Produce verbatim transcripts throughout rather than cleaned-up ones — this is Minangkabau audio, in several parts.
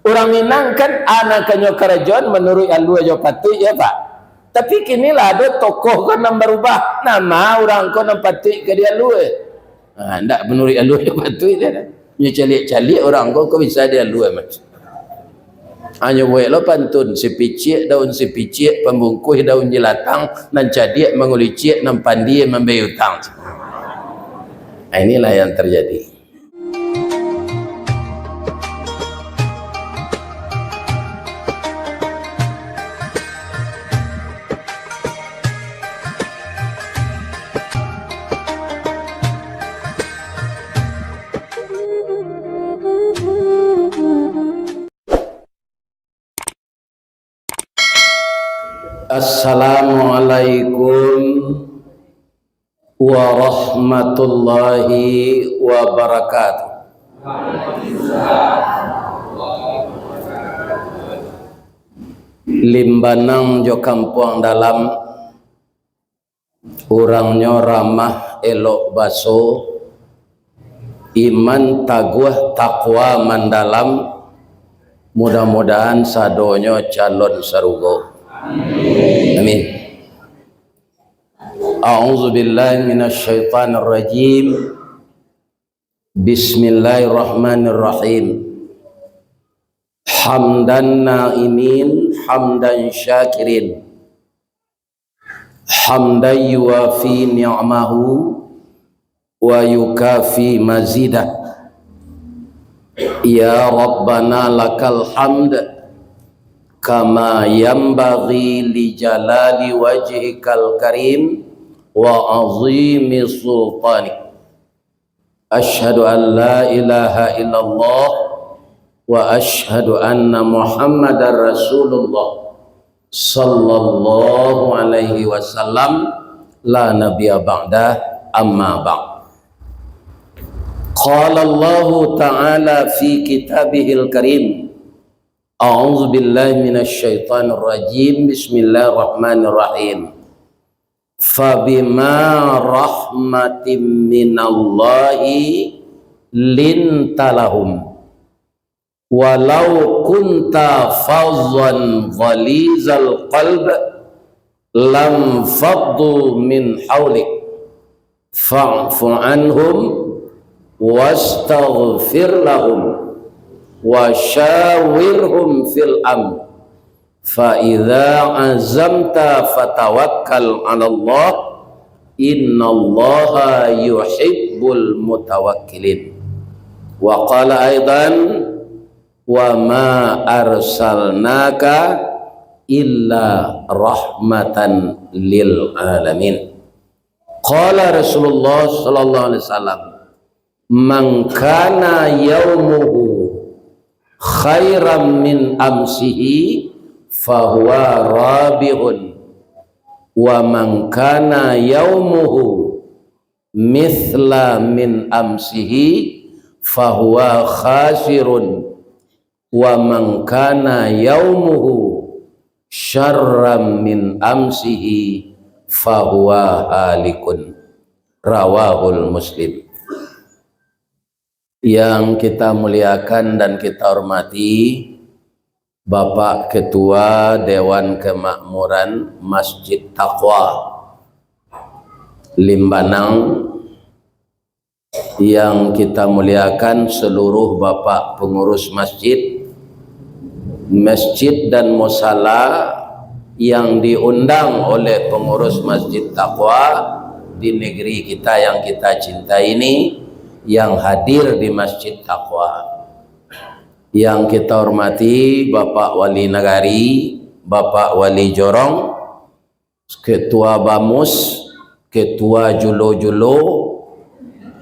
Urang Minang kan, a nan kanyo karajoan manuruik alua jo patuik, ya, Pak? Tapi kini lah ado tokoh ko nan barubah, nama urang ko nan patuik ka dialua. Ha, ndak manuruik alua jo patuik dia dah. Nyo caliak-caliak urang ko, ko bisa dialua macam. Hanyo buek lo pantun, sipiciak daun sipiciak, pambungkuih daun jilatang, nan cadiak manguliciak, nan pandie mambayia utang. Ha, inilah yang terjadi. Assalamualaikum warahmatullahi wabarakatuh. Limbanang jo Kampuang Dalam, urangnyo ramah elok baso, iman taguah takwa mandalam, mudah-mudahan sadonyo calon sarugo. Amin. A'udzubillahi minasyaitonirrajim. Bismillahirrahmanirrahim. Hamdan na'imin, hamdan syakirin. Hamdan yuwafi ni'amahu wa yukafi mazidah. Ya Rabbana lakal hamd, kama yanbaghi li jalali wajhikal karim wa azimi sultanik. Asyhadu an la ilaha illallah wa asyhadu anna Muhammadar Rasulullah sallallahu alaihi wasallam, la nabiyya ba'dah, amma ba'd. Qala Allahu ta'ala fi kitabihil karim, a'udzu billahi minasy syaithanir rajim, bismillahirrahmanirrahim. Fabima rahmatim minallahi linta lahum. Walau kunta fazzan ghalizal qalb lam faddu min haulik. Fa'fu anhum wastaghfir lahum wa syawirhum fil amr. Fa idza azamta fatawakkal 'alallah, innallaha yuhibbul mutawakkilin. Wa qala aidan, wa ma arsalnaka illa rahmatan lil alamin. Qala Rasulullah sallallahu alaihi wasallam, "Man kana yaumuhu khairan min amsihi, fahuwa rabihun. Wa man kana yaumuhu mithla min amsihi, fahuwa khasirun. Wa man kana yaumuhu syarran min amsihi, fahuwa halikun." Rawahul Muslim. Yang kita muliakan dan kita hormati, Bapak Ketua Dewan Kemakmuran Masjid Taqwa Limbanang, yang kita muliakan seluruh Bapak Pengurus Masjid, masjid dan musala yang diundang oleh pengurus Masjid Taqwa di negeri kita yang kita cintai ini, yang hadir di Masjid Taqwa. Yang kita hormati Bapak Wali Nagari, Bapak Wali Jorong, Ketua Bamus, Ketua Julo-Julo,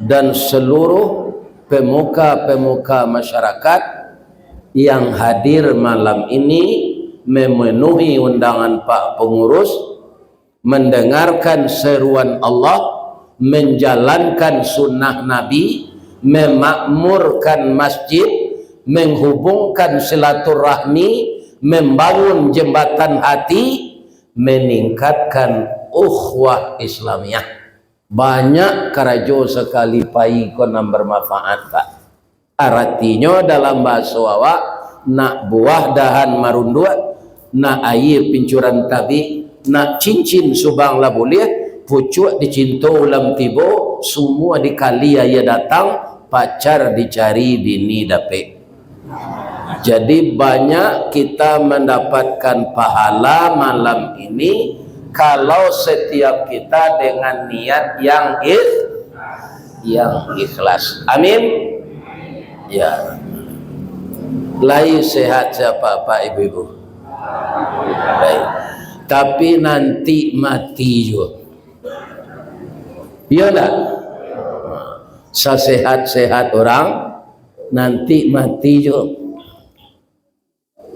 dan seluruh pemuka-pemuka masyarakat yang hadir malam ini memenuhi undangan Pak Pengurus, mendengarkan seruan Allah, menjalankan sunnah Nabi, memakmurkan masjid, menghubungkan silaturahmi, membangun jembatan hati, meningkatkan ukhuwah Islamiyah. Banyak karajo sakali pai ko nan bermanfaat, Pak. Aratinyo dalam bahaso awak, nak buah dahan marunduak, nak aia pincuran tabik, nak cincin subang lah buliah, pucuak dicinto ulam tibo, sumua dikali aia datang, pacar dicari bini dapek. Jadi, banyak kita mendapatkan pahala malam ini kalau setiap kita dengan niat yang ikh-, yang ikhlas. Amin. Ya. Lai sehat sia, Pak, ibu-ibu? Baik. Tapi nanti mati juo. Iya ndak? Sasehat-sehat urang, nanti mati juo.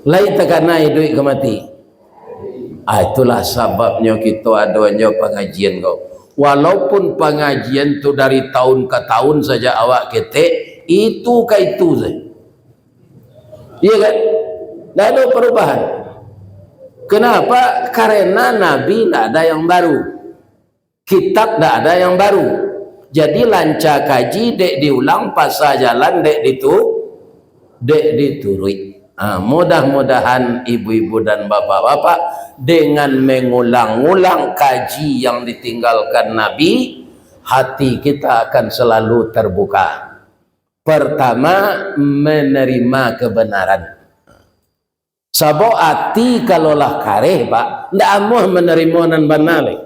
Lai takana iduik ka mati. Ah, itulah sababnyo kito adonyo pangajian ko. Walaupun pangajian tu dari tahun ka tahun saja awak ketek, itu ka itu saja. Iya kan? Ndak ada perubahan. Kenapa? Karena Nabi ndak ada yang baru. Kitab ndak ada yang baru. Jadi, lanca kaji dek diulang, pasa jalan dek ditu-, dek dituruik. Ha, mudah-mudahan ibu-ibu dan bapak-bapak, dengan mengulang-ulang kaji yang ditinggalkan Nabi, hati kita akan selalu terbuka. Pertama, menerima kebenaran. Sabab ati kalau lah kareh, Pak, ndak amuah manarimo nan bana lai.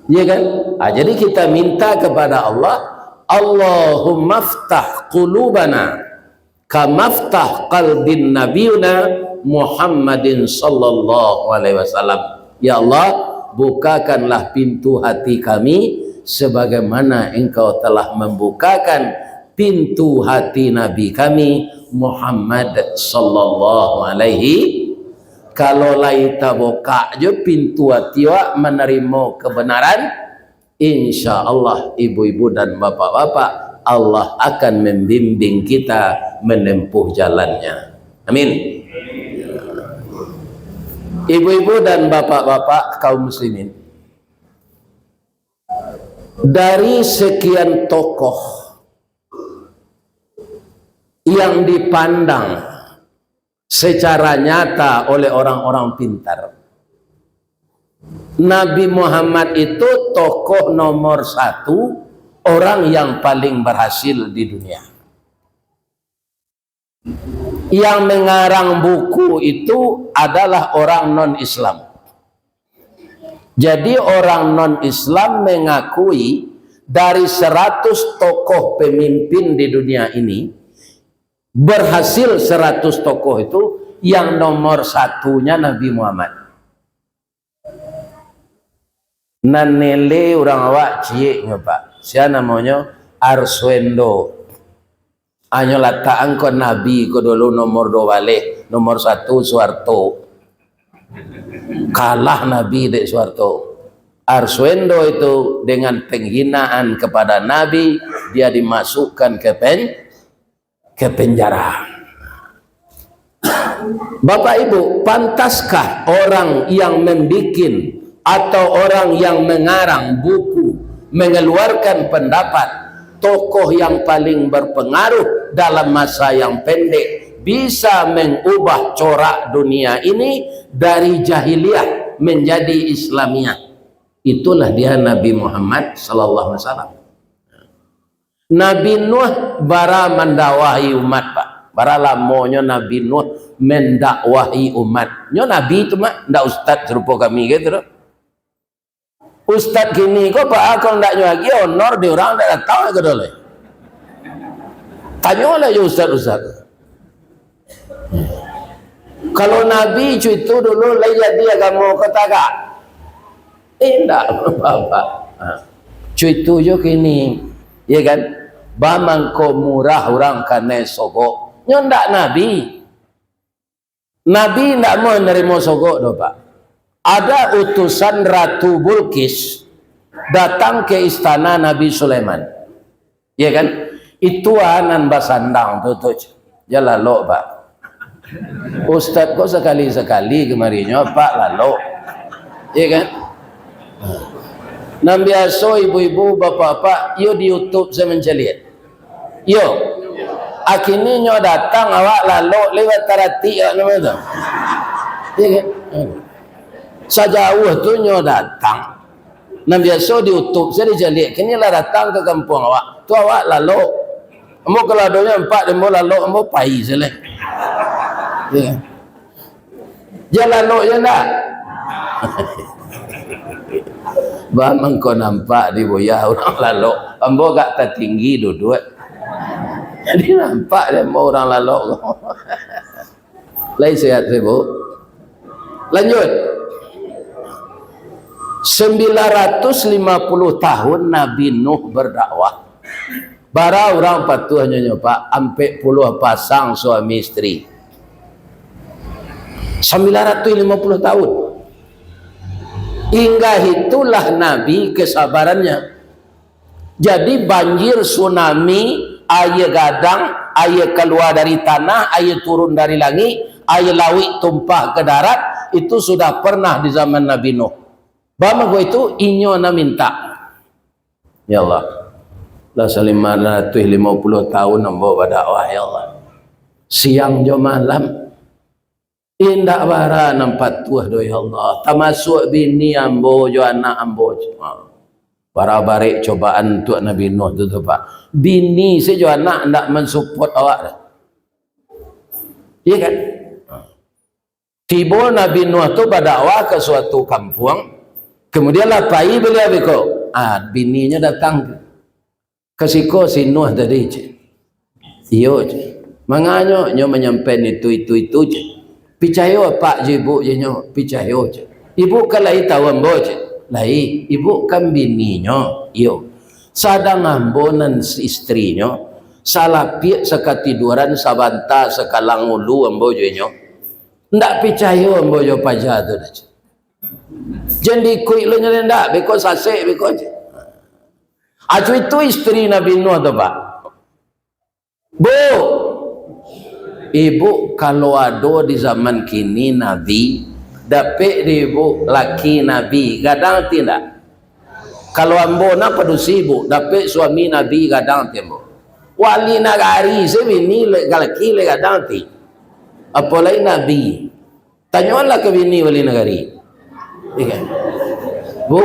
Iya kan? Ah, jadi kita minta kepada Allah, "Allahummaftah qulubana kamaftah qalbin nabiyuna Muhammadin sallallahu alaihi wasallam." Ya Allah, bukakanlah pintu hati kami sebagaimana Engkau telah membukakan pintu hati Nabi kami, Muhammad sallallahu alaihi. Kalau lai tabukak jo pintu ati awak manarimo kebenaran, insya Allah, ibu-ibu dan bapak-bapak, Allah akan membimbing kita menempuh jalannya. Amin. Ibu-ibu dan bapak-bapak kaum muslimin, dari sekian tokoh yang dipandang secara nyata oleh orang-orang pintar, Nabi Muhammad itu tokoh nomor satu, orang yang paling berhasil di dunia. Yang mengarang buku itu adalah orang non-Islam. Jadi, orang non-Islam mengakui dari seratus tokoh pemimpin di dunia ini, berhasil seratus tokoh itu, yang nomor satunya Nabi Muhammad. Nan nilai urang awak cieknyo, Pak. Sia namonyo? Arswendo. Anyo latak angko Nabi ko dulu nomor dua baleh, nomor satu Soeharto. Kalah Nabi dek Soeharto. Arswendo itu dengan penghinaan kepada Nabi, dia dimasukkan ke pen-, ke penjara. Bapak Ibu, pantaskah orang yang membikin atau orang yang mengarang buku, mengeluarkan pendapat, tokoh yang paling berpengaruh dalam masa yang pendek, bisa mengubah corak dunia ini dari jahiliyah menjadi Islamiah? Itulah dia Nabi Muhammad sallallahu alaihi wasallam. Nabi Nuh bara mandakwahi umat, Pak. Bara lamonyo Nabi Nuh mendakwahi umat. Nyo nabi tu, Mak, ndak ustad sarupo kami gitu doh. Ustad kini ko, Pak, kalau ndak nyo agiah honor di urang ndak datang ka doh lai. Tanyolah jo ustad-ustad. Kalau Nabi cuitu dulu lai jadi agamo ko tagak? Indak, Bapak. Ha. Cuitu jo kini, ya kan? Ba mangko murah urang kanai sogok. Nyo ndak Nabi. Nabi ndak mau narimo sogok doh, Pak. Ada utusan Ratu Bulqis datang ke istana Nabi Sulaiman. Ya kan? Itu a nan basandang tu, tu. Jan lalok, Pak. Ustad ko sakali-sakali kamarinyo, Pak, lalok. Ya kan? Nan biaso ibu-ibu, bapak-bapak, yo di YouTube sajo mancaliak. Yo. Akhirnyo nyo datang, awak lalok lewat taratik awak namo tu. Iya kan? Sajauah tu nyo datang. Nan biaso diutup sajo dicaliak, kini lah datang ka kampuang awak. Tu awak lalok. Ambo kalau adonyo nampak dek ambo lalok, ambo pai sajo lai. Iya. Jan lalok jan ndak? Bah, mangko nampak di buya urang lalok. Ambo agak tatinggi duduak. Jadi nampak dek ambo urang lalok ko. Lai sehat, Ibu? Lanjut. Sembilan ratus lima puluh tahun Nabi Nuh berdakwah. Bara urang patuahnyo nyo, Pak? Ampek puluah pasang suami isteri. Sambilan ratuih limo puluah tahun. Inggah itulah Nabi kesabarannya. Jadi, banjir, tsunami, aia gadang, aia kalua dari tanah, aia turun dari langik, aia lauik tumpah ka darat, itu sudah pernah di zaman Nabi Nuh. Bamako itu, inyo nan mintak. Ya Allah, lah salima ratuih limo puluah tahun ambo badakwah, ya Allah. Siang jo malam, indak bara nan patuah doh, ya Allah. Tamasuak bini ambo jo anak ambo. Ha. Bara barek cobaan untuak Nabi Nuh tu, tu, Pak. Bini se jo anak ndak mansupport awak doh. Iya kan? Ha. Tibo Nabi Nuh tu badakwah ka suatu kampuang, kemudian lah pai baliau beko, ah, bininyo datang tu. "Ka siko si Nuh tadi," cek. "Iyo," cek. "Manganyo nyo manyampaian itu, itu, itu," cek. "Picayo apak jo ibuk jo inyo?" "Picayo," cek. "Ibuk kan lai tahu ambo," cek. "Lai, ibuk kan bininyo." "Iyo." "Sadang ambo nan istrinyo, salapiak sakatiduaran sabanta sakalang ulu ambo jo inyo. Ndak picayo ambo jo paja tu doh," cek. "Jan diikuik lo nyo, ndak, beko sasek, beko," cek. Acu itu istri Nabi Nuh tu, Pak. "Bu, ibuk kalau ado di zaman kini nabi, dapek di ibuk laki nabi, gadang ati ndak?" "Kalau ambo nan padusi, Bu, dapek suami nabi, gadang ati ambo. Wali nagari se bini le-, laki lai gadang ati. Apo lai nabi?" Tanyolah ka bini wali nagari. Iya kan? "Bu,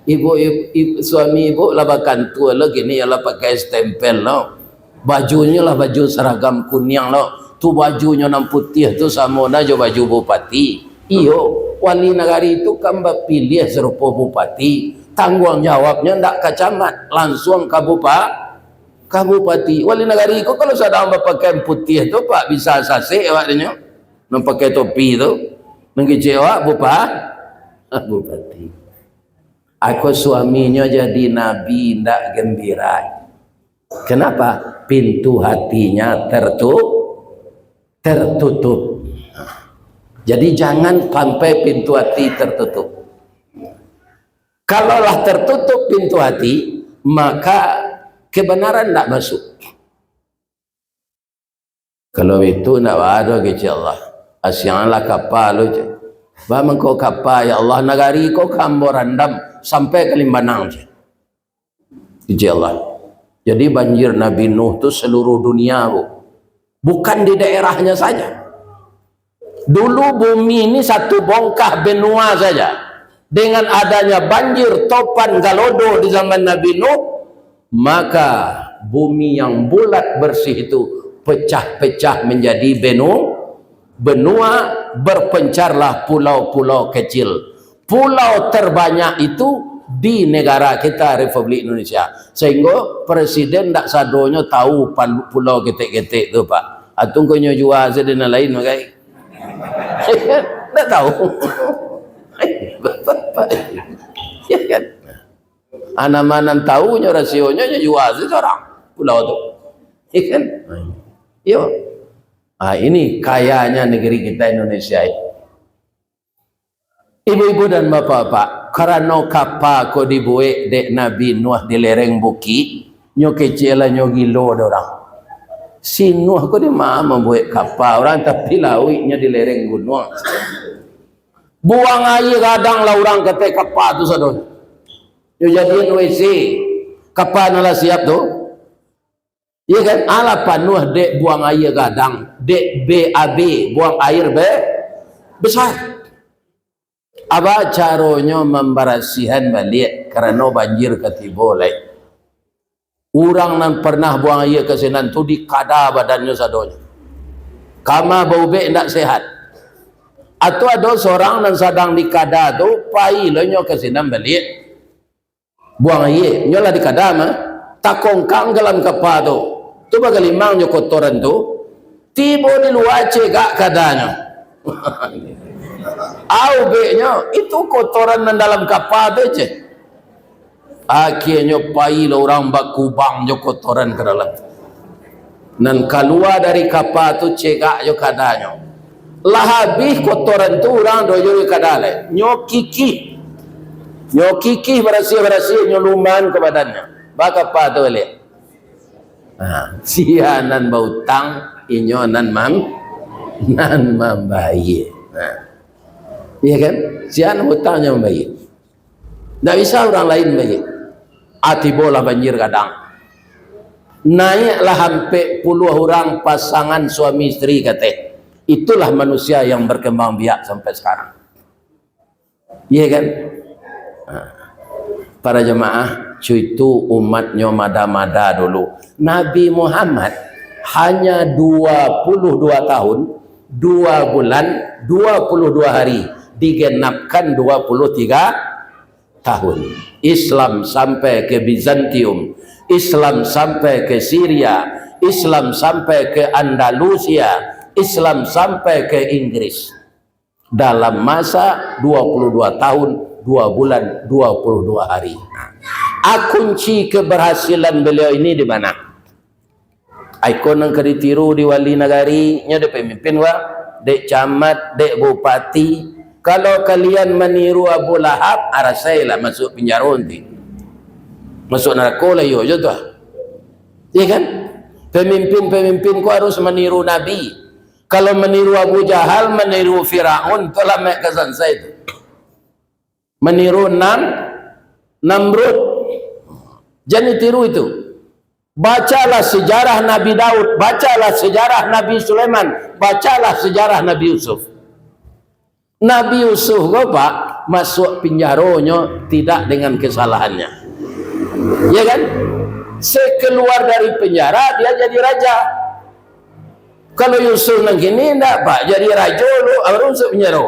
ibuk, ib-, ib-, suami ibuk lah bakantua lo kini, iyo lah pakai stempel lo. Bajunyo lah baju saragam kuniang lo. Tu bajunyo nan putiah tu samo na jo baju bupati." "Iyo, wali nagari tu kan bapiliah sarupo bupati. Tangguang jawabnyo ndak ka camat, lansuang ka bupa-, ka bupati." "Wali nagari ko kalau sadang bapakaian putiah tu, Pak, bisa sasek awak dek nyo. Nan pakai topi tu, nan kecek awak bupa-, bupati." Ako suaminyo jadi nabi, indak gembira. Kenapa? Pintu hatinya tertu-, tertutup. Jadi, jangan sampai pintu hati tertutup. Kalau lah tertutup pintu hati, maka kebenaran ndak masuk. Kalau itu ndak baa doh, kecek Allah. "Asianglah kapa lo," cek. "Baa mangko kapa, ya Allah, nagari ko ka ambo randam sampai ka Limbanang," cek. Kecek Allah. Jadi banjir Nabi Nuh tu seluruh dunia, Bu. Bukan di daerahnya saja. Dulu bumi ni satu bongkah benua saja. Dengan adanya banjir, topan, galodo di zaman Nabi Nuh, maka bumi yang bulat bersih itu pecah-pecah menjadi benu-, benua, berpencarlah pulau-pulau kecil. Pulau terbanyak itu di negara kita, Republik Indonesia. Sehingga presiden ndak sadonyo tahu pal-, pulau ketek-ketek tu, Pak. Atau kok nyo jua sajo nan lain, makai. Ndak tahu. Ya kan? Ah, nama nan tahu nyo rasionyo, nyo jua sajo surang pulau tu. Ya kan? Iyo. Ah, ini kayanya negeri kita Indonesia ini. Ibu-ibu dan bapak-bapak, karano kapa ko dibuek dek Nabi Nuh di lereng bukik, nyo kecek lah nyo gilo dek urang. Si Nuh ko dima mambuek kapa urang, tapi lauiknyo di lereng gunuang. Buang aia gadang lah urang ka ateh kapa tu sadonyo. Nyo jadian W C, kapa nan lah siap tu. Iya kan? Alah panuah dek buang aia gadang, dek B A B, buang air be-, besar. Apa caronyo mambarasihan baliak karano banjir ka tibo lai? Urang nan parnah buang aia ka sinan tu dikada badannyo sadonyo. Kama baubek indak sehat. Atau ado sorang nan sadang dikada tu, pai lo nyo ka sinan baliak. Buang aia, nyo lah dikada mah. Takongkang ka dalam kapa tu. Tu bagalimang nyo kotoran tu. Tibo di lua cegak kadanyo. Aubeknyo, itu kotoran nan dalam kapa tu ceh. Akhianyo pailah urang bakubang jo kotoran ka dalam. Nan kalua dari kapa tu cegak jo kadanyo. Lah abih kotoran tu urang doyo jo kada lai. Nyo kikih. Nyo kikih barasiah-barasiah, nyo luman ka badannyo. Ba kapa tu baliak. Ha, sia nan bautang, inyo nan mam-, nan mambayia. Ha. Iya kan? Sia nan bautang, inyo mambayia. Ndak bisa urang lain bagi. Ah, tibolah banjir gadang. Naiklah ampek puluah urang pasangan suami isteri, kateh. Itulah manusia yang berkembang biak sampai sekarang. Iya kan? Nah, para jemaah, cuitu umatnyo mada-mada dulu. Nabi Muhammad hanya dua puluh dua tahun, dua bulan, dua puluh dua hari, digenapkan dua puluh tiga tahun. Islam sampai ke Bizantium, Islam sampai ke Syria, Islam sampai ke Andalusia, Islam sampai ke Inggris. Dalam masa dua puluh dua tahun, dua bulan, dua puluh dua hari. Ah, kunci keberhasilan beliau ini di mana? Iko nan ka ditiru di wali nagari, nyo dek pemimpin wa, dek camat, dek bupati. Kalau kalian maniru Abu Lahab, arasailah masuk pinjaro nanti. Masuk narako lah iyo jo tu. Iya kan? Pemimpin-pemimpin ko harus maniru Nabi. Kalau maniru Abu Jahal, maniru Firaun, tu lah mek ka sansai tu. Maniru Nam-, Namrud. Jan ditiru itu. Bacalah sejarah Nabi Daud, bacalah sejarah Nabi Sulaiman, bacalah sejarah Nabi Yusuf. Nabi Yusuf ko, Pak, masuak pinjaronyo tidak dengan kesalahannya. Ya kan? Sekeluar dari penjara, dia jadi raja. Kalau Yusuf nan kini, ndak, Pak, jadi rajo lu, baru masuak pinjaro.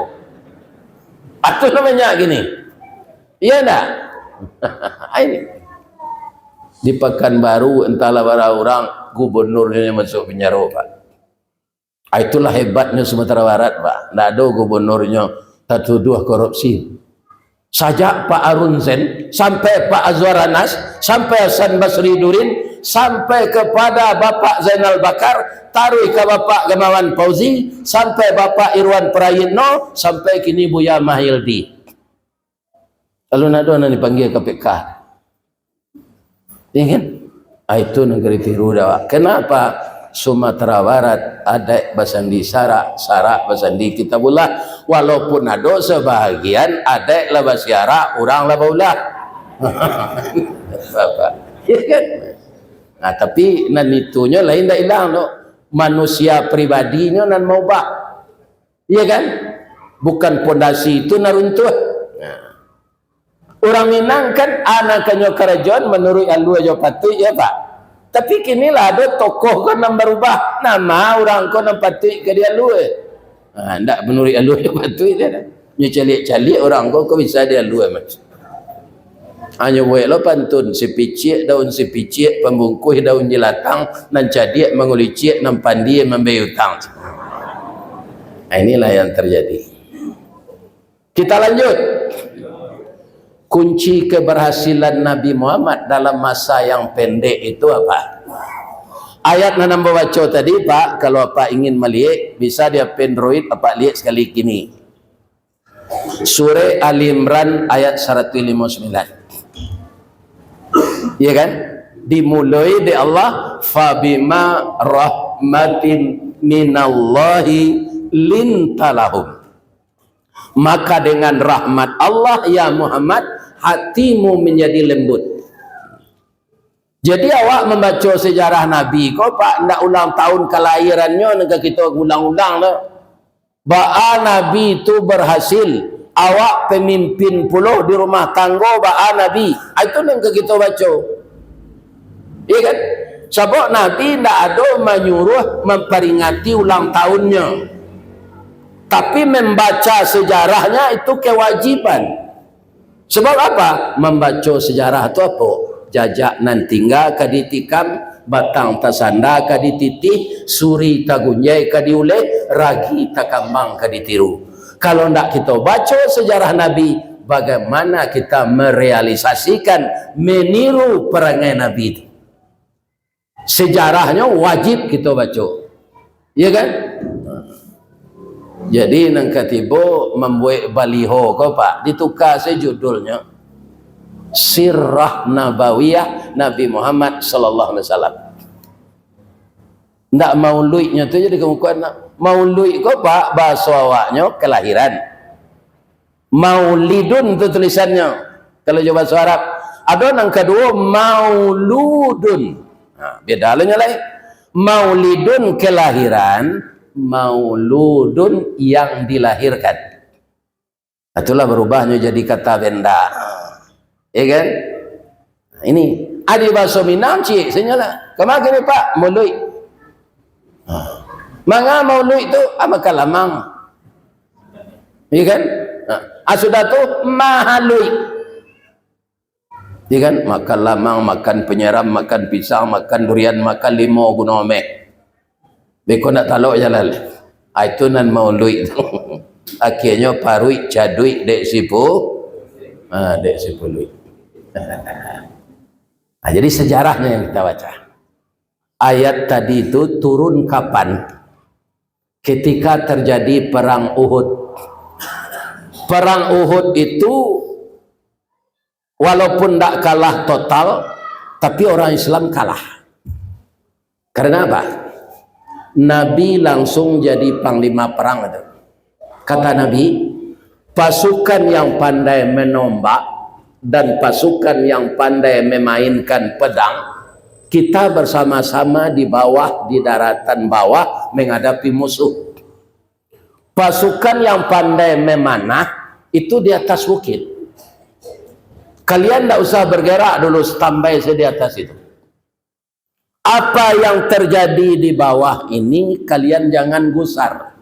Atuh lah banyak kini. Iya ndak? Ini. Di Pakanbaru, entahlah bara urang gubernurnyo masuak pinjaro, Pak. Ah, itulah hebatnyo Sumatera Barat, Pak. Ndak ado gubernurnyo tatuduah korupsi. Sajak Pak Arun Zain, sampai Pak Azwar Anas, sampai Hasan Basri Durin, sampai kepada Bapak Zainal Bakar, taruih ka Bapak Gamawan Fauzi, sampai Bapak Irwan Prayitno, sampai kini Buya Mahyeldi. Lalu ndak ado nan dipanggia K P K. Ya kan? Ah, itu nan ka ditiru dek awak. Kenapa? Sumatera Barat, adaik basandi syarak, syarak basandi Kitabullah. Walaupun ado sabahagian adaik lah basiarak, urang lah baulah. Bapak. Ya kan? Nah, tapi nan itunyo lain ndak ilang tu. Manusia pribadinyo nan maubah. Iya kan? Bukan pondasi itu nan runtuh. Nah. Urang Minang kan, a nan kanyo karajoan manuruik alua jo patuik, ya, Pak? Tapi kini lah ado tokoh ko nan barubah, nama urang ko nan patuik ka dialua. Ha, ndak manuruik alua jo patuik dia dah. Nyo caliak-caliak urang ko, ko bisa dialua macam. Hanyo buek lo pantun, sipiciak daun sipiciak, pambungkuih daun jelatang, nan cadiak mangulicik, nan pandie mambayia utang. Ha, inilah yang terjadi. Kita lanjut. Kunci keberhasilan Nabi Muhammad dalam masa yang pendek itu apa? Ayat nan ambo baco tadi, Pak, kalau Apak ingin maliek, bisa di H P Android, Apak liek sakali kini. Surah Ali Imran ayat saratus limo puluah sambilan. Iya kan? Dimuloi dek Allah, "Fabima rahmatin minallahi linta lahum." Maka dengan rahmat Allah, ya Muhammad, hatimu menjadi lembut. Jadi, awak mambaco sejarah Nabi ko, Pak, ndak ulang tahun kalahirannyo nan ka kito ulang-ulang tu. Baa Nabi tu berhasil, awak pemimpin pulo di rumah tanggo baa Nabi. Ah, itu nan ka kito baco. Iya kan? Sabab Nabi ndak ado manyuruh mamparingati ulang tahunnyo. Tapi, membaca sejarahnya itu kewajiban. Sebab apa? Mambaco sejarah tu apo? Jajak nan tingga ka ditikam, batang tasanda ka dititih, suri tagunjai ka diuleh, ragi takambang ka ditiru. Kalau ndak kito baco sejarah Nabi, bagaimana kita merealisasikan, meniru perangai Nabi tu? Sejarahnyo wajib kito baco. Iya kan? Jadi, nan katibo mambuek baliho ko, Pak, dituka se judulnyo. Sirah Nabawiyah Nabi Muhammad sallallahu alaihi wasallam. Ndak mauluiknyo tu jadi kamukoan. Mauluik ko, Pak, bahaso awaknyo kelahiran. Maulidun tu tulisannyo. Kalau jo bahaso Arab. Ado nan kaduo, mauludun. Ha, beda lo nyo lai. Maulidun kelahiran, mauludun yang dilahirkan. Itulah barubahnyo jadi kata benda. Ya kan? Ini, adi bahaso Minang, ciek, sinyo lah. Kama kini, Pak? Mauluik. Ha. Manga mauluik tu, ah, makan lamang. Iya kan? Ha. Ah, sudah tu, mahaluik. Iya kan? Makan lamang, makan penyeram, makan pisang, makan durian, makan limo guno meh. Beko ndak talok jalan. Ah, itu nan mauluik tu. Akhirnyo paruik caduik dek sipu-, ah, dek sipuluik. Ah, jadi sejarahnya yang kita baca. Ayat tadi tu turun kapan? Ketika terjadi perang Uhud. Perang Uhud itu, walaupun ndak kalah total, tapi orang Islam kalah. Karena apa? Nabi langsung jadi panglima perang itu. Kata Nabi, "Pasukan yang pandai menombak dan pasukan yang pandai memainkan pedang, kita bersama-sama di bawah, di daratan bawah menghadapi musuh. Pasukan yang pandai memanah itu di atas bukit. Kalian ndak usah bergerak dulu, standby saja di atas itu. Apa yang terjadi di bawah ini, kalian jangan gusar.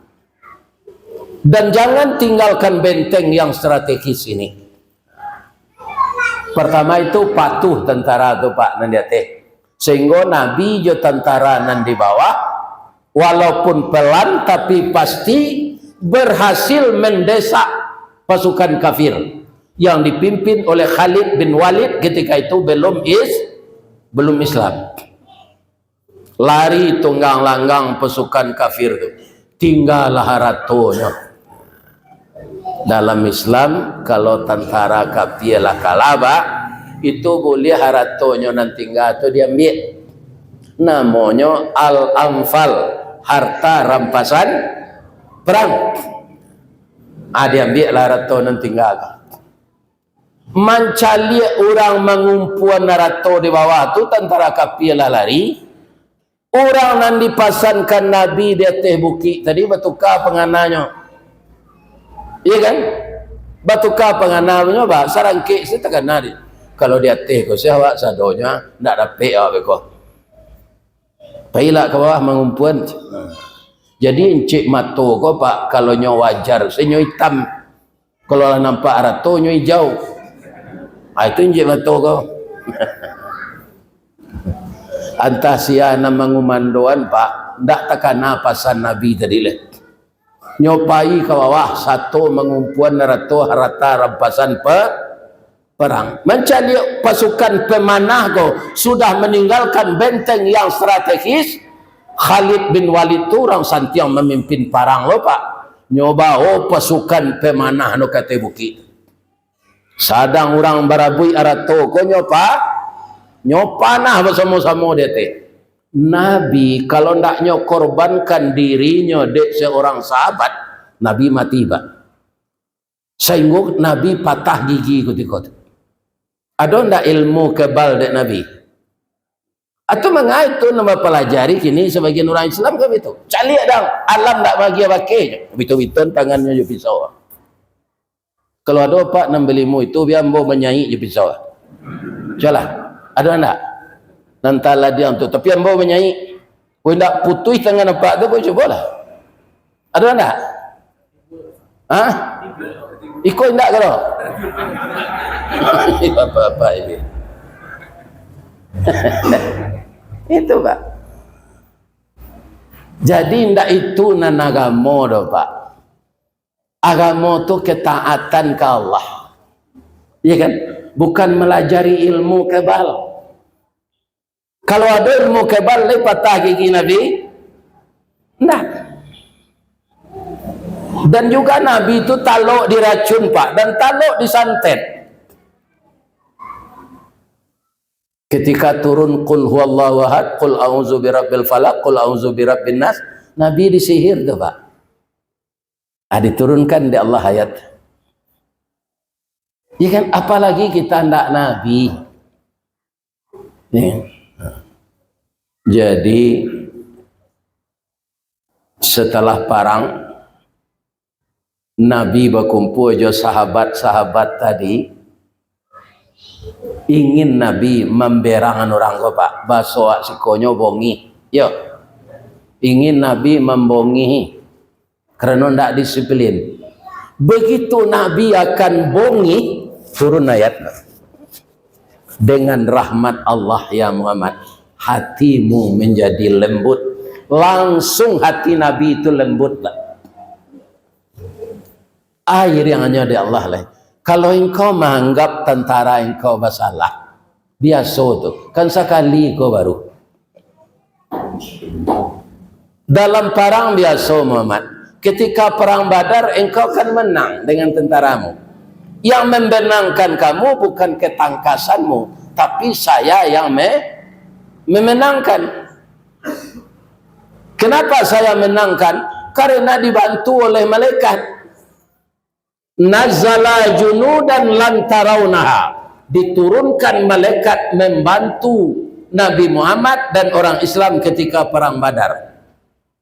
Dan jangan tinggalkan benteng yang strategis ini." Pertama itu patuh tentara tu, Pak, nan di ateh. Sehingga Nabi jo tentara nan di bawah, walaupun pelan, tapi pasti berhasil mendesak pasukan kafir yang dipimpin oleh Khalid bin Walid, ketika itu belum is-, belum Islam. Lari tunggang langgang pasukan kafir tu. Tinggalah haratonyo. Dalam Islam, kalau tentara kafir lah kalah, Pak, itu buliah haratonyo nan tingga tu diambiak. Namonyo Al-Anfal, harta rampasan perang. Ah, diambiaklah harato nan tingga tu. Mancaliak urang mangumpuan harato di bawah tu, tentara kafir lah lari. Urang nan dipasankan Nabi di ateh bukik tadi batuka pangananyo. Iya kan? Batuka pangananyo, ba, sarangkek se takana di. Kalau di ateh ko se awak sadonyo, ndak dapek awak beko. Pailah ka bawah mangumpuan. Jadi, encik mato ko, Pak, kalau nyo wajar, se nyo itam. Kalau lah nampak harato, nyo ijau. Ah, itu injek mato ko. Antah sia nan mangumandoan, Pak, ndak takana pasan Nabi tadi leh. Nyo pai ka bawah, sato mangumpuan harato, harata rampasan pe-, perang. Mancaliak pasukan pemanah ko sudah meninggalkan benteng yang strategis, Khalid bin Walid tu urang santiang mamimpin parang lo, Pak. Nyo bao pasukan pemanah no ka ateh bukik. Sadang urang barabuik arato ko nyo pa-, nyo panah basamo-samo di ateh. Nabi, kalau ndak nyo korbankan dirinyo dek seorang sahabat, Nabi mati, Pak. Sainggo Nabi patah gigi kutiko tu. Ado ndak ilmu kebal dek Nabi? Atau mangai tu nan bapalajari kini sabagian urang Islam kan bitu. Caliak dang, alam ndak bahagia bakeh. Bitu-bitu tangannyo jo pisau. Kalau ado apak nan balimu itu, bia ambo manyaik jo pisau. Cubolah. Ado ndak? Nan taladiang tu. Tapi ambo manyaik. Kok indak putuih tangan apak tu, kok cubolah. Ado ndak? Hah? Iko indak kalau? Apa-apa ini. Itu, Pak. Jadi, indak itu nan agamo doh, Pak. Agamo tu ketaatan ka Allah. Iya kan? Bukan malajari ilmu kebal. Kalau ado ilmu kebal, lai patah gigi Nabi? Ndak. Dan juga Nabi tu talok diracun, Pak, dan talok disantet. Ketika turun Qul huwallahu ahad, Qul a'udzu birabbil falaq, Qul a'udzu birabbin nas, Nabi disihir tu, Pak. Ah, diturunkan dek Allah ayat. Ya kan, apalagi kita ndak Nabi. Ya. Jadi, setelah parang, Nabi bakumpul jo sahabat-sahabat tadi, ingin Nabi mamberangan urang ko, Pak. Baso awak sikonyo bongih. Yo. Ingin Nabi mambongihi karano ndak disiplin. Begitu Nabi akan bongih, turun ayat. Dengan rahmat Allah, ya Muhammad, hatimu menjadi lembut. Langsung hati Nabi itu lembut lah. Air yang hanya dari Allah lah. Kalau engkau menganggap tentara engkau bersalah, biasa tu. Kan sakali kau baru. Dalam parang biaso, Muhammad. Ketika parang Badar, engkau kan menang dengan tentaramu. Yang membenangkan kamu bukan ketangkasanmu, tapi saya yang me-, memenangkan. Kenapa saya menangkan? Karena dibantu oleh malaikat. Nazala junudan lam tarawnaha. Diturunkan malaikat membantu Nabi Muhammad dan orang Islam ketika Perang Badar.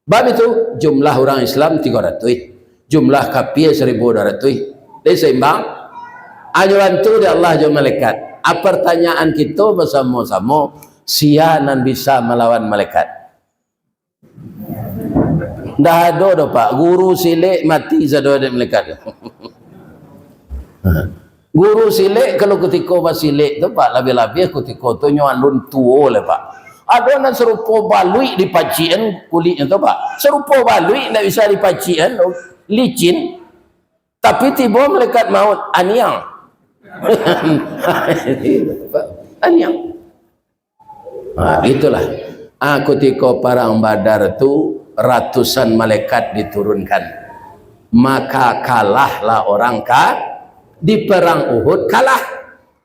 Bab itu, jumlah urang Islam tigo ratuih, jumlah kapia saribu duo ratuih. Dek saimbang, hanyo bantu dek Allah jo malaikat. A, partanyaan kito basamo-samo, sia nan bisa malawan malaikat? Ndak ado doh, Pak. Guru silek mati sado dek malaikat. Guru silek, kalau kutiko basilek tu, Pak, labiah-labiah kutiko tu nyo alun tuo lai, Pak. Ado nan sarupo baluik dipacikan kulitnyo tu, Pak. Sarupo baluik ndak bisa dipacikan, licin. Tapi tibo malaikat maut, aniang. Aniang. Ha, itulah. Ah, kutiko parang Badar tu, ratusan malaikat diturunkan. Maka kalahlah orang ka-, di parang Uhud kalah.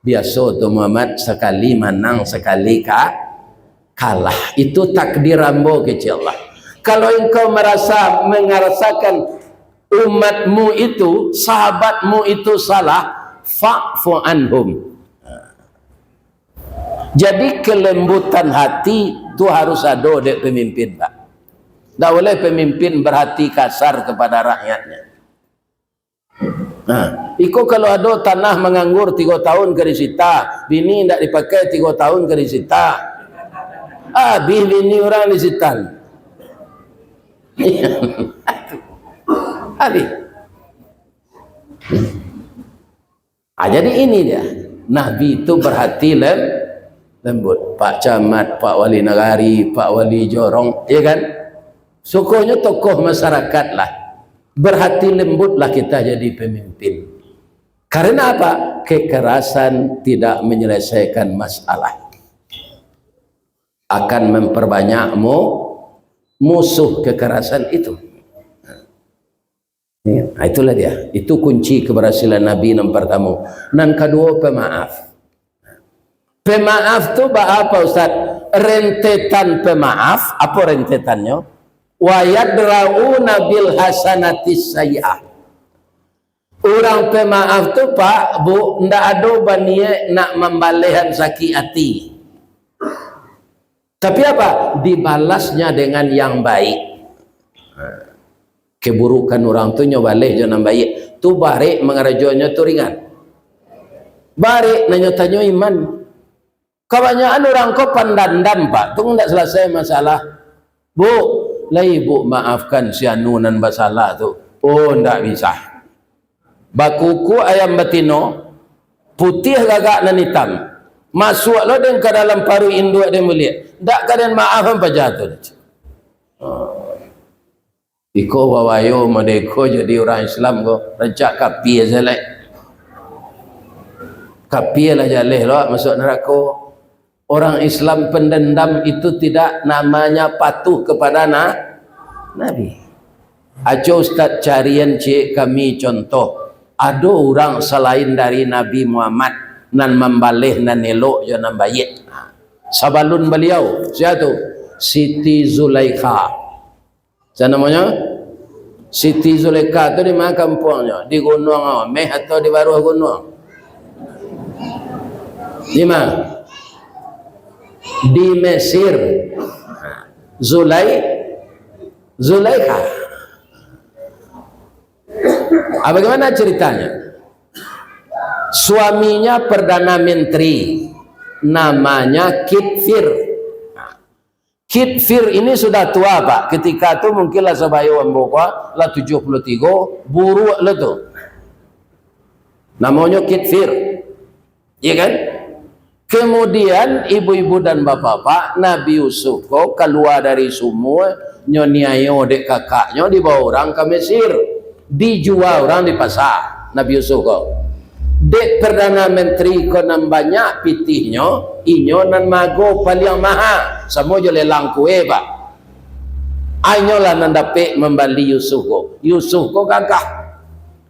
Biaso tu, Muhammad, sakali manang, sakali ka-, kalah. Itu takdir ambo, kecek Allah. Kalau engkau merasa, merasakan umatmu itu, sahabatmu itu salah, fa'fu anhum. Jadi, kelembutan hati tu harus ado dek pemimpin, Pak. Ndak boleh pemimpin berhati kasar kepada rakyatnya. Nah, iko kalau ado tanah manganggur tigo tahun ka disita, bini ndak dipakai tigo tahun ka disita. Abih bini urang disitan. Abih. Ah, jadi ini dia. Nabi itu berhati lem-, lembut. Pak Camat, Pak Wali Nagari, Pak Wali Jorong, ya kan? Sukonyo tokoh masyarakat lah. Berhati lembutlah kita jadi pemimpin. Karena apa? Kekerasan tidak menyelesaikan masalah. Akan memperbanyak mu-, musuh kekerasan itu. Ya, itulah dia. Itu kunci keberhasilan Nabi nan pertama. Nan kedua, pemaaf. Pemaaf tu baa, Ustaz? Rentetan pemaaf, apa rentetannyo? Wa yadra'una bil hasanatis sayyi'ah. Urang pemaaf tu, Pak, Bu, ndak ado baniat nak mambalehan sakik ati. Tapi apa? Dibalasnya dengan yang baik. Keburukan urang tu nyo baleh jo nan baiak. Tu barek mangarajonyo tu ringan. Barek nan nyo tanyo iman. Kabanyakan urang ko pandandam, Pak. Tu ndak salasai masalah. "Bu, lai Ibu maafkan si anu nan basalah tu." Oh, ndak bisa. Bakuku ayam batino, putiah gagak nan itam. Masuak lo den ka dalam paruik induak den buliak. Ndak ka den maafan paja tu. Iko babayo modeko jadi urang Islam ko, rancak kapia se lai. Kapia lah jaleh lo masuak narako. Orang Islam pendendam itu tidak namanya patuh kepada na-, Nabi. Aco Ustaz carian ciek kami contoh. Ado urang salain dari Nabi Muhammad nan mambaleh nan elok jo nan baiak. Sabalun baliau, sia tu? Siti Zulaikha. Sia namonyo? Siti Zulaikha tu di ma kampuangnyo? Di Gunuang Ameh atau di baruah gunuang? Di ma? Di Mesir. Zulai-, Zulaikha. Ah, bagaimana ceritanya? Suaminya Perdana Menteri, namanya Kitfir. Kitfir ini sudah tua, Pak. Ketika tu mungkin lah sabayo ambo ko, lah tujuah puluah tigo, buruak lo tu. Namonyo Kitfir. Iya kan? Kemudian, ibu-ibu dan bapak-bapak, Nabi Yusuf ko kalua dari sumua, nyo niayo dek kakaknyo, dibawa urang ka Mesir. Dijua urang di pasa, Nabi Yusuf ko. Dek Perdana Menteri ko nan banyak pitihnyo, inyo nan maago paliang maha, samo jo lelang kue, Pak. Inyolah nan dapek mambali Yusuf ko. Yusuf ko gagah.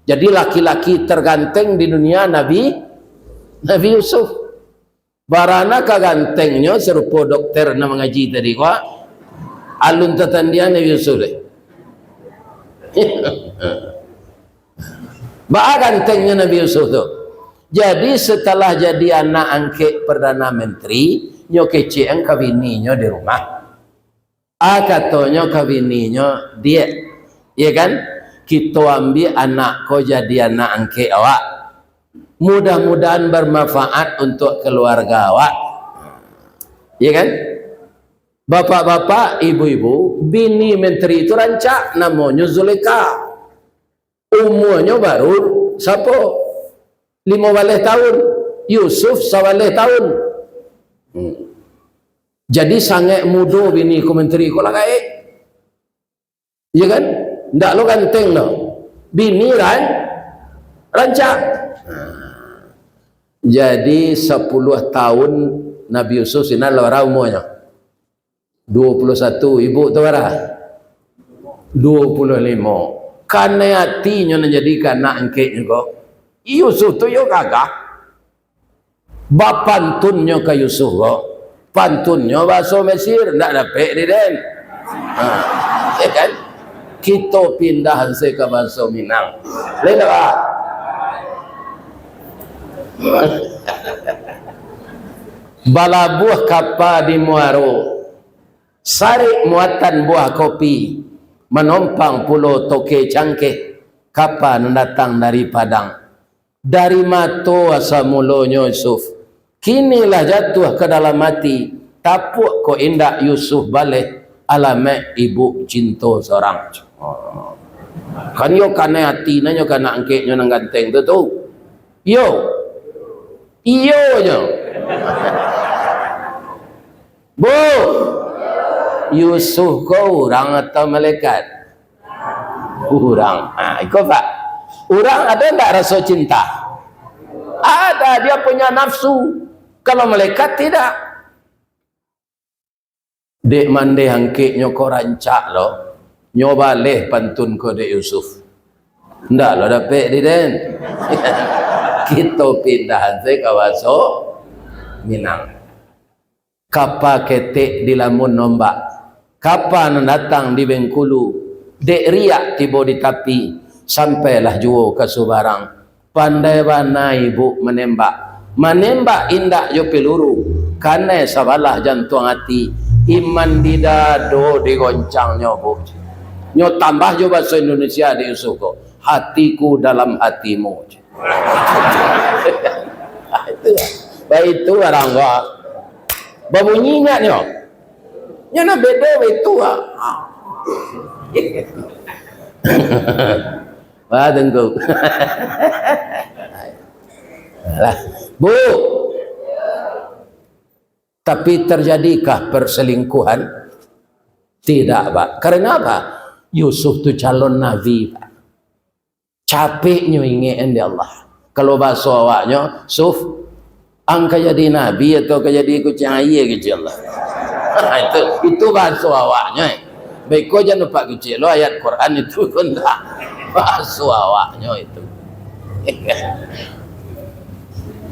Jadi laki-laki terganteng di dunia Nabi, Nabi Yusuf. Barana ka gantengnyo sarupo dokter nan mangaji tadi ko, alun tatandiang Nabi Yusuf lai. Baa gantengnyo Nabi Yusuf tu. Jadi, setelah jadi anak angkek Perdana Menteri, nyo kecekan ka bininyo di rumah. Ah, katonyo ka bininyo, "Diak, iya kan, kito ambiak anak ko jadi anak angkek awak. Mudah-mudahan bermanfaat untuk keluarga awak." Iya kan? Bapak-bapak, ibu-ibu, bini menteri tu rancak, namonyo Zulekha. Umuanyo baru sapo? Limo baleh taun. Yusuf sabaleh taun. Hmm. Jadi sangaik mudo bini ko menteri ko lah gaek. Iya kan? Ndak lo ganteng lo. Bini ran-, rancak. Nah. Jadi sapuluah taun Nabi Yusuf sinan lah bara umuanyo? Duo puluah satu, ibu tu bara? Duo puluah limo. Kanai atinyo nan jadi ka anak angkeknyo ko. Yusuf tu yo gagah. Bapantunnyo ka Yusuf ko, pantunnyo bahaso Mesir, ndak dapek di den. Ha, ya kan? Kito pindah se ka bahaso Minang. Lain ndak, Pak? Balabuah kapa di Muaro, sarik muatan buah kopi, manompang pulo toke cangkeh, kapa nan datang dari Padang. Dari mato asa mulonyo Yusuf, kini lah jatuah ka dalam ati, tapuak kok indak Yusuf baleh, alamaik ibu cinto sorang. Kan yo kanai ati nan nyo ka anak angkeknyo nan ganteng tu, tu. Yo. Iyo nyo. Bu, Yusuf ko urang atau malaikat? Urang. Ha, iko, Pak. Urang ada ndak raso cinta? Ada, dia punya nafsu. Kalau malaikat, tidak. Dek mandeh angkeknyo ko rancak lo. Nyo baleh pantun ko dek Yusuf. Ndak lo dapek di den. Kito pindah se ka bahaso Minang. Kapa ketek dilamun ombak, kapa nan datang di Bengkulu, dek riak tibo di tapi, sampailah juo ka subarang. Pandai bana ibu manembak, manembak indak jo peluru, kanai sabalah jantuang ati, Iman di dado digoncangnyo, Bu. Nyo tambah jo bahaso Indonesia di Yusuf ko, "Hatiku dalam hatimu." Itu, baitu barang ko. Babunyi inyo. Nyo nan bedo baitu, ah. Wah, tunggu. Lah, Bu. Tapi terjadikah perselingkuhan? Tidak, Pak. Karena apa? Yusuf tu calon nabi, Pak. Capeknyo ingek dek Allah. Kalau bahaso awaknyo, "Suf, ang ka jadi nabi atau ka jadi kuciang aia kecek Allah?" Itu, itu bahaso awaknyo, eh. Beko jan nampak kecek lo ayat Quran itu ko ndak. Bahaso awaknyo itu.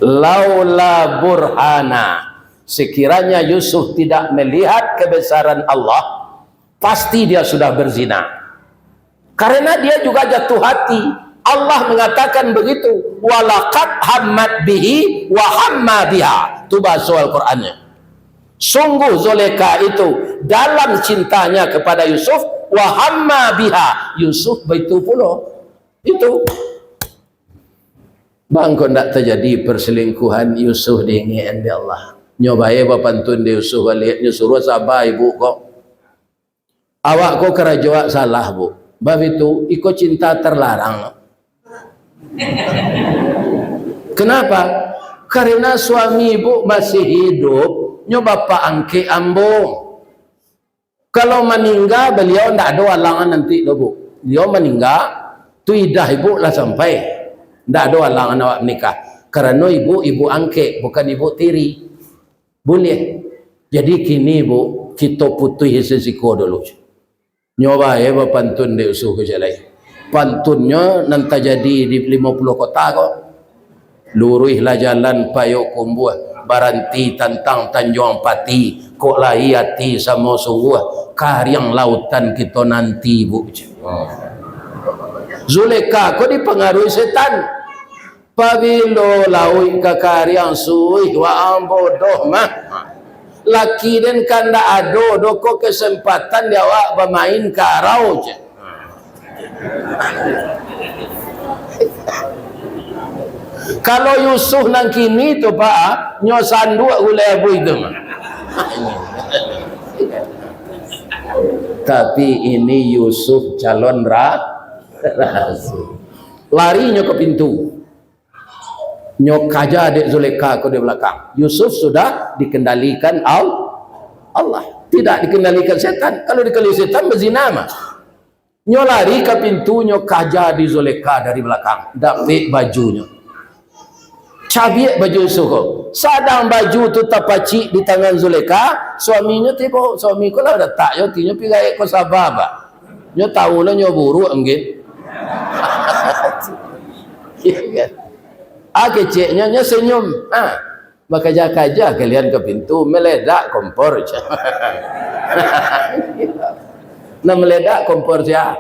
Laula burhana, sekiranya Yusuf tidak melihat kebesaran Allah, pasti dia sudah berzina. Karena dia juga jatuh hati. Allah mengatakan begitu, "Walaqad hammat bihi wa hamma biha." Tu bahaso Al-Qur'annya. Sungguh Zulekha itu dalam cintanya kepada Yusuf, wa hamma biha. Yusuf baitu pulo. Itu. Bang, kok ndak terjadi perselingkuhan, Yusuf diingek dek Allah. Nyo bae bapantun dek Yusuf baliak, nyo suruah saba ibu ko. "Awak ko karajo awak salah, Bu." "Baitu, iko cinta terlarang." "Kenapa?" "Karena suami ibu masih hidup, nyo bapak angkek ambo. Kalau maningga, baliau ndak ado alangan nanti doh, Bu. Baliau maningga, tu idah ibu lah sampai. Ndak ado alangan awak menikah. Karano ibu, ibu angkek, bukan ibu tiri." Buliah. Jadi kini, Bu, kito putuih sasiko dulu. Nyo bae bapantun dek Yusuf ko jalai. Pantunnyo nan tajadi di limo puluah kota ko. Luruihlah jalan Payok Kumbuah, baranti tantang Tanjuang Pati, kok lai ati samo sungguah, kariang lautan kito nanti, Bu. Zulekha ko dipangaruhi setan. Pabilo lauik ka kariang suih, waang bodoh mah. Laki den kan ndak ado doh ko kesempatan di awak bamain karau, cek. Kalau Yusuf nan kini tu, Pak, nyo sanduak gulai abu itu mah. Tapi ini Yusuf calon ra-, rasul. Lari nyo ka pintu. Nyo kaja dek Zulekha ko di balakang. Yusuf sudah dikendalikan Al-, Allah. Tidak dikendalikan setan. Kalau dikendalikan setan, bazina mah. Nyo lari ka pintu, nyo kaja di Zulekha dari balakang. Dapek bajunyo. Cabiak baju Yusuf ko. Sadang baju tu tapacik di tangan Zulekha, suaminyo tibo. Suami ko lah datak jo, tinyo pi gaek ko saba, Pak. Nyo tahu lah nyo buruak mungkin. Iya kan? Ah, keceknyo, nyo senyum. Ah, bakaja-kaja kalian ka pintu, meledak kompor. Nah, meledak kompor sia?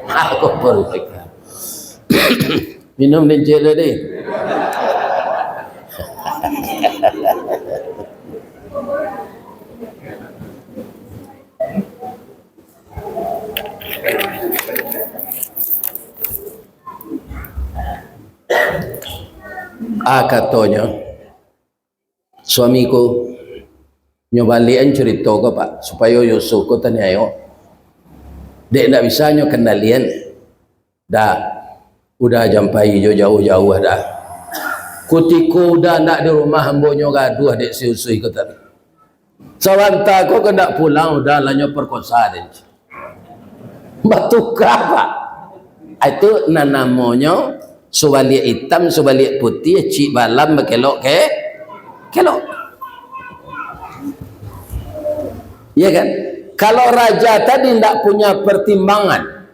Ah, kompor. Minum lincik tadi. Ah, katonyo, suami ko, nyo baliakan curito ko, Pak, supayo Yusuf ko taniayo. Dek ndak bisa nyo kendalian. Dah, udah jan pai jo jauah-jauah dah. Kutiko udah ndak di rumah, ambo nyo gaduah dek si Yusuf ko tadi. Sabanta ko kandak pulang, udah lah nyo perkosa den. Batuka, Pak. Itu nan namonyo subaliak itam, subaliak putiah, cik balam bakelok ke-, kelok. Ya kan? Kalau raja tadi ndak punya pertimbangan,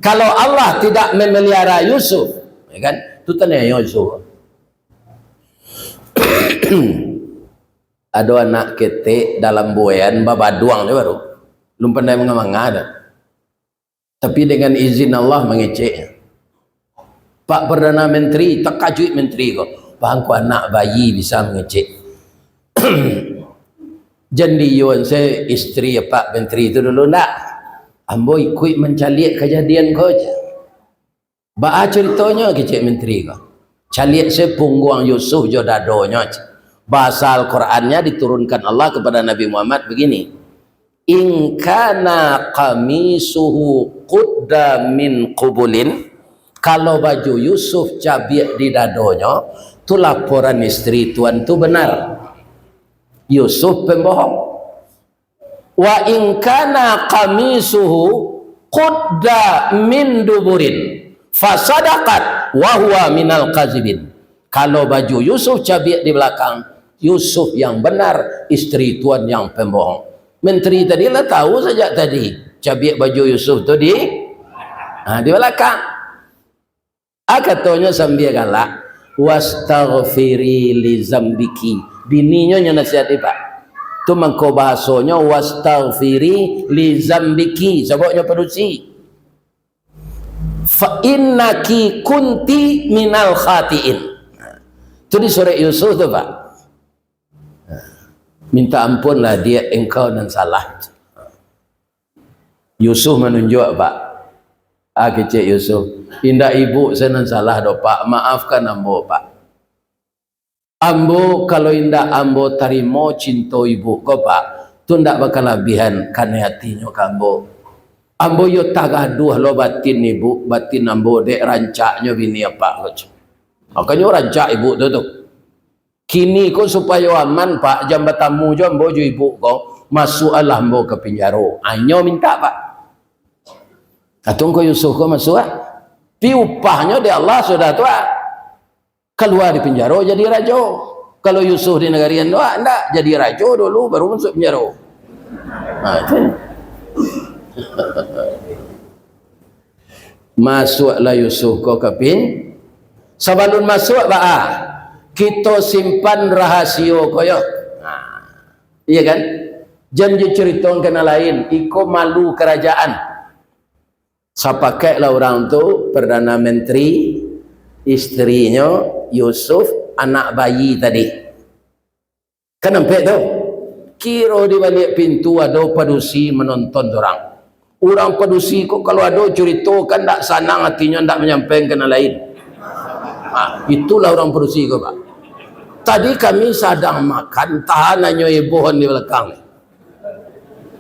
kalau Allah tidak memelihara Yusuf, ya kan? Tu taniayo Yusuf. Ado anak ketek dalam buaian babaduang nyo baru. Lum pandai manga-manga dah. Tapi dengan izin Allah mangecek. Pak Perdana Menteri, takajuik menteri ko. Bang, ko anak bayi bisa mangecek. Jan diiyoan se istri Pak Menteri tu dulu ndak? Ambo ikuik mancaliak kajadian ko je. Baa caritonyo kecek Menteri ko? Caliak se pungguang Yusuf jo dadonyo je. Bahasa Al-Qur'annya diturunkan Allah kepada Nabi Muhammad begini, "In kana qamisuhu qudda min qubulin," kalau baju Yusuf cabiak di dadonyo, tu laporan istri tuan tu benar. Yusuf pembohong. "Wa in kana qamisuhu qudda min duburin, fasadaqat wa huwa minal kazibin." Kalau baju Yusuf cabiak di belakang, Yusuf yang benar, istri tuan yang pembohong. Menteri tadi lah tahu sajak tadi, cabiak baju Yusuf tu di, ha, di belakang. Ah, katonyo sambia galak, "Wastaghfiri li zambiki." Bininyo nyo nasihati, Pak. Tu mangko bahasonyo, "Wastaghfiri li zambiki." Sababnyo padusi. "Fa innaki kunti minal khatiin." Tu disurek Yusuf tu, Pak. "Minta ampunlah, Diak, engkau nan salah." Yusuf manunjuak, Pak. Ah, kecek Yusuf, "Indak ibuk se nan salah doh, Pak. Maafkan ambo, Pak. Ambo, kalau indak ambo tarimo cinto ibuk ko, Pak, tu ndak bakalabihan kanai atinyo ka ambo. Ambo iyo tagaduah lo batin ibuk, batin ambo dek rancaknyo bini apak ko." Makonyo rancak ibuk tu, tu. "Kini ko supayo aman, Pak, jan batamu jo ambo jo ibuk ko, masuaklah ambo ka pinjaro." Anyo mintak, Pak. Atau ko Yusuf ko masuak? Pi upahnyo dek Allah sudah tu, ah. Kalua di pinjaro jadi rajo. Kalau Yusuf di nagari ando, ah, ndak. Jadi rajo dulu, baru masuk pinjaro. Ha, tu. Masuaklah Yusuf ko ka pin-, sabalun masuak, baa, kito simpan rahasio ko yo. Nah, iya kan? Jan jo carito ka nan lain, iko malu karajaan. Sapakaiklah urang tu, Perdana Menteri, istrinyo, Yusuf, anak bayi tadi. Kan ampek tu. Kiro di baliak pintu ado padusi manonton surang. Urang padusi ko kalau ado curito kan ndak sanang atinyo, ndak manyampaikan ka nan lain. Ha, itulah urang padusi ko, Pak. Tadi kami sadang makan, tahan hanyo hebohan di balakang.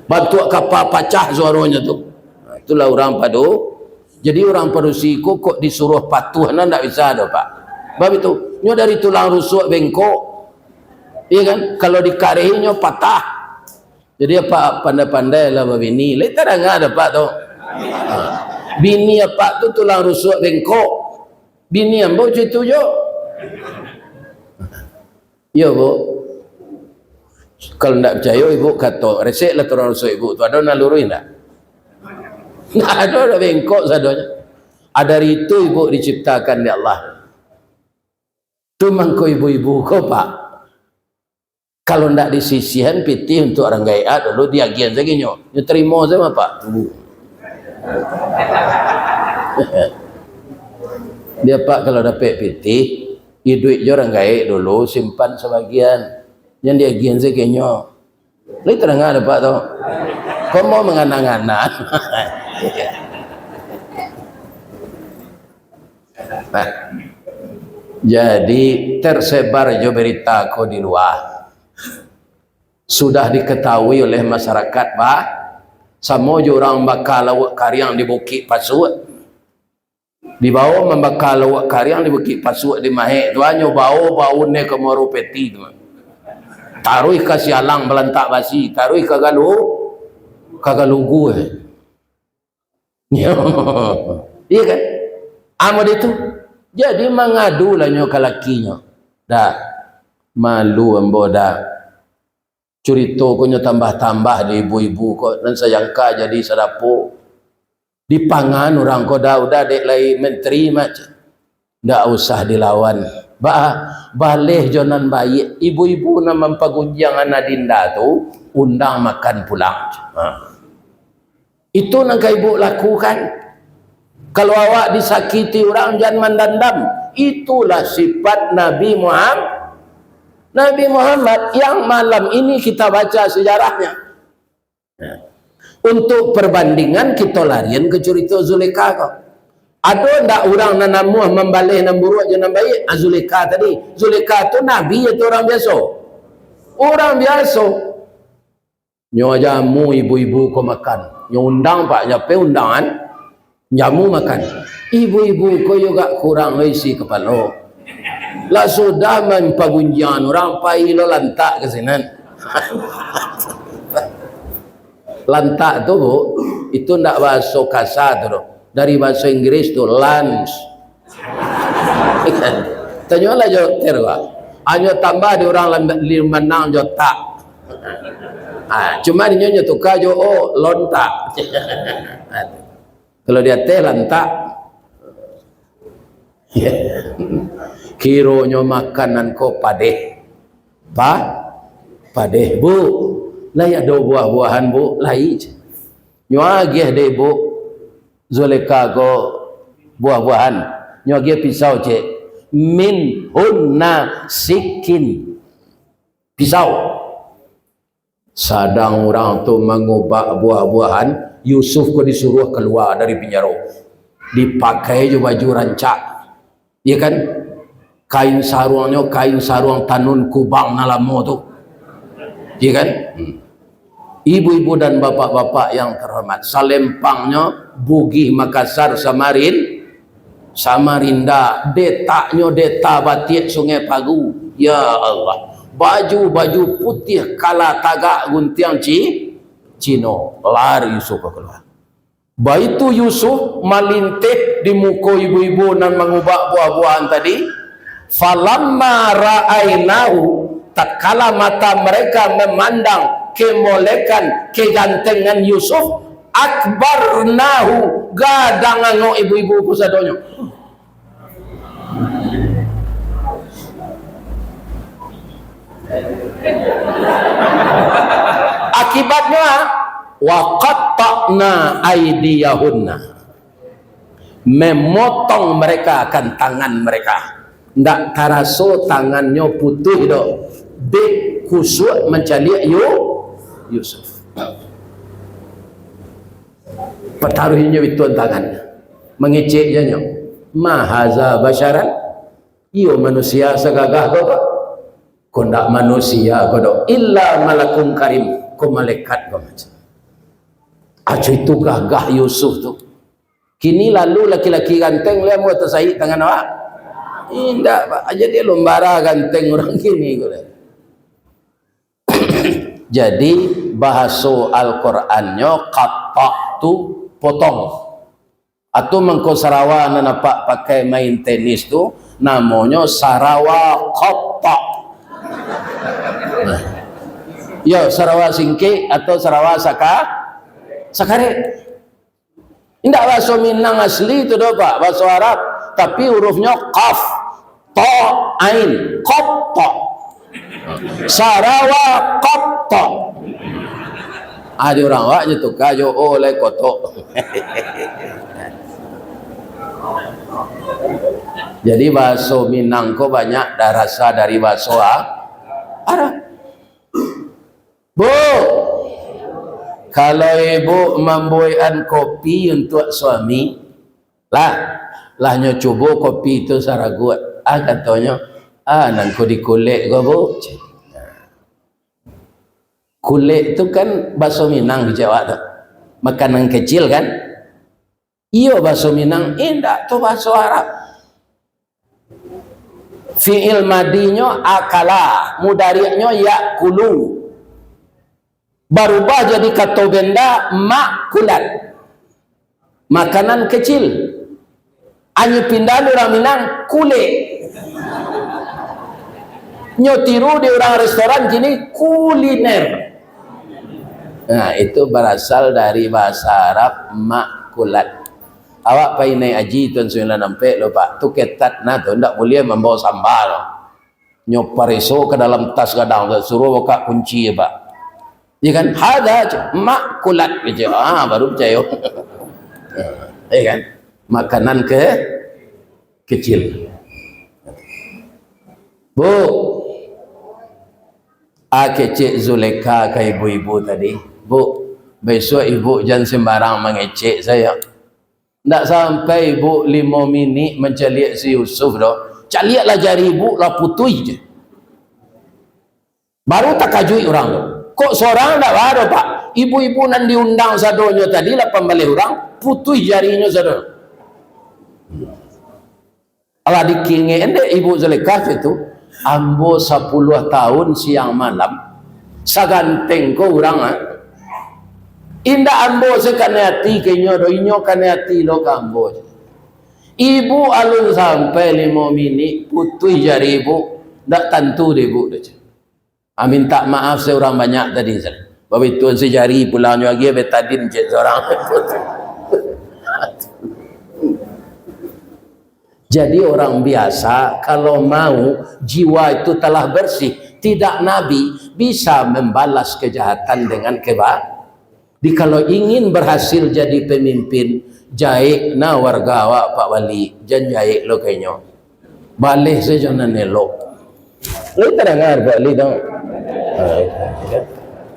Bantuak kapa pacah suaronyo tu. Ha, itulah urang padu-, Jadi urang padusi ko kok disuruah patuah, nah, ndak bisa doh, Pak. Bab itu, nyo dari tulang rusuk bengkok. Iya kan? Kalau dikarihinyo patah. Jadi apak pandai-pandailah babini. Lai tadanga doh, Pak, tu. Ha. Bini apak tu tulang rusuk bengkok. Bini ambo cak itu jo. Iyo, Bu. Kalau ndak picayo, Ibu kato, resek lah tulang rusuk Ibu tu. Ado nan luruih ndak? Ndak ado, dah bengkok sadonyo. Ah, dari itu Ibu diciptakan dek Allah. Tu mangko ibu-ibu ko, Pak. Kalau ndak disisihan pitih untuak urang gaek, ah, dulu diagiahan sajo nyo. Nyo tarimo sajo, Pak. Tunggu. Dia, Pak, kalau dapek pitih, iduik jo urang gaek dulu, simpan sabagian. Jan diagiahan sajo ka inyo. Lai tadanga dek Apak tu? Ko mau mangana-ngana. Nah, jadi tersebar jo berita ko di lua. Sudah diketahui oleh masyarakat, bah, samo jo urang mambaka lauak kariang di Bukik Pasuak. Dibawo mambaka lauak kariang di Bukik Pasuak di Mahek tu, hanyo bawo baun dek ka Muaro Peti tu. Taruih ka Sialang Balantak Basi, taruih ka Galu-, ka Galugu, eh. Iya kan? Amun itu, jadi mangadulah nyo ka lakinyo. Dah, malu ambo dah. Curito ko nyo tambah-tambah di ibu-ibu ko, nan sayangka jadi sadapo. Dipangan urang ko, dah, udah dek lai menteri mah. Ndak usah dilawan. Ba-, baleh jo nan baiak. Ibu-ibu nan mampagunjiang anak dinda tu, undang makan pulang. Ha. Itu nan ka ibu lakukan. Kalau awak disakiti urang, jan mandandam. Itulah sifat Nabi Muhammad. Nabi Muhammad yang malam ini kita baca sejarahnya. Untuk perbandingan, kita larian ke cerita Zulekha ko. Ado ndak urang nan namuah mambaleh nan buruak jo nan baiak? Ah, Zulekha tadi. Zulekha tu nabi atau urang biaso? Urang biaso. Nyo jamu ibu-ibu ko makan. Nyo undang, Pak, nyo pai undangan. Jamu makan. Ibu-ibu ko yo agak kurang isi kapalo. Lah sudah mampagunjiangan urang, pai lo lantak ka sinan. Lantak tu, Bu, itu ndak bahaso kasa tu doh. Dari bahaso Inggris tu, lunch. Tanyolah jo dokter, Pak. Hanyo tambah di urang Lam-, Limanang jo tak. Ha, cuma dinyo nyo tuka jo o, lontak. Kalau di ateh lantak. Kironyo makanan ko padeh. Pa-, padeh, Bu. Lai ado buah-buahan, Bu? Lai. Nyo agiah dek Ibu Zulekha ko buah-buahan. Nyo agiah pisau, cek. Minhunna sikin. Pisau. Sadang urang tu mangubak buah-buahan, Yusuf ko disuruah kalua dari pinjaro. Dipakai jo baju rancak. Iya kan? Kain saruangnyo, kain saruang tanun kubang nan lamo tu. Iya kan? Hmm. Ibu-ibu dan bapak-bapak yang terhormat, salempangnyo Bugih Makassar Samarin, Samarinda, detaknyo deta batiak Sungai Pagu. Ya Allah. Baju-baju putiah kala tagak guntiang ci-, Cino. Lari Yusuf kalua. Baitu Yusuf malinteh di muko ibu-ibu nan mangubak buah-buahan tadi. Falamma ra'ainahu, tatkala mata mereka memandang kemolekan, kegantengan Yusuf, akbarnahu, gadang angok ibu-ibu ko sadonyo. Akibatnyo, wa qatta'na aidiyahunna, memotong mereka akan tangan mereka. Ndak taraso tangannyo putuih doh, dek kusuak mancaliak Yu-, Yusuf. Pataruihnyo bituan tangan, mangecek jo nyo, "Ma haza basyaran?" Iyo manusia sagagah ko, ko? Ko ndak manusia ko doh, illa malakun karim, ko malaikat ko macam. Aco itu gagah Yusuf tu. Kini lalu laki-laki ganteng lai amuah tasaik tangan awak? Indak, Pak. Jadi lun bara ganteng urang kini ko lai. Jadi, bahaso Al-Qurannyo qatta' tu potong. Atau mangko sarawa nan apak pakai main tenis tu, namonyo sarawa qatta'. Nah. Yo, sarawa singkek atau sarawa saka-, sakarek. Indak bahaso Minang asli tu doh, Pak, bahaso Arab, tapi hurufnyo qaf, ta, ain, qatta. Sarawa qatta. Ah, di urang awak je tuka jo o lai kotok. Jadi bahaso Minang ko banyak darasa dari bahaso A-, Arab. Bu, kalau ibu mambuekan kopi untuak suami, lah, lah nyo cubo kopi tu saraguak. Ah, katonyo, "Ah, nan ko dikulek ko, Bu?" Kulek tu kan baso Minang di Jawa tu. Makanan kecil kan? Iyo, baso Minang, indak tu baso Arab. Fi'il madinyo akala, mudari'nyo ya'kulu. Barubah jadi kato benda, ma'kulat. Makanan kecil. Anyo pindah di urang Minang, kulek. Nyo tiru di urang restoran kini, kuliner. Nah, itu barasal dari bahasa Arab, ma'kulat. Awak pai naiak haji tahun sambilan ampek lo, Pak. Tu ketat nah tu, ndak buliah mambawa samba lo. Nyo pareso ka dalam tas gadang tu, suruah buka kunci, Pak. Iyo kan? Hadza, cek, ma'kulat, cek. Ah, baru picayo. Iyo kan? Makanan ke-, kecil. Bu, Ah, kecek Zulekha ka ibu-ibu tadi, "Bu, besok ibu jan sembarang mangecek sajo. Ndak sampai ibu limo minik mancaliak si Yusuf doh, caliaklah jari ibu lah putuih je." Baru takajuik urang tu. Kok sorang ndak baa doh, Pak? Ibu-ibu nan diundang sadonyo tadi, lapan baleh urang, putuih jarinyo sadonyo. Alah dikingek dek Ibu Zulekha tu, ambo sapuluah tahun siang malam, saganteng ko urang, ah. Indak ambo sakanai ati ka inyo doh, inyo kanai ati lo ka ambo. Ibu alun sampai limo minik, putuih jari ibu, ndak tantu dek ibu doh. Ah, mintak maaf se urang banyak tadi, se. Babituan se jari pulangnyo agiah betadin cek sorang. Jadi orang biasa kalau mau jiwa itu telah bersih, tidak nabi bisa membalas kejahatan dengan keba-, Di kalau ingin berhasil jadi pemimpin, jaik na warga awak Pak Wali, jan jaik lo ka inyo. Baleh sajo nan elok. Lai tadanga Pak Wali tu? Ha,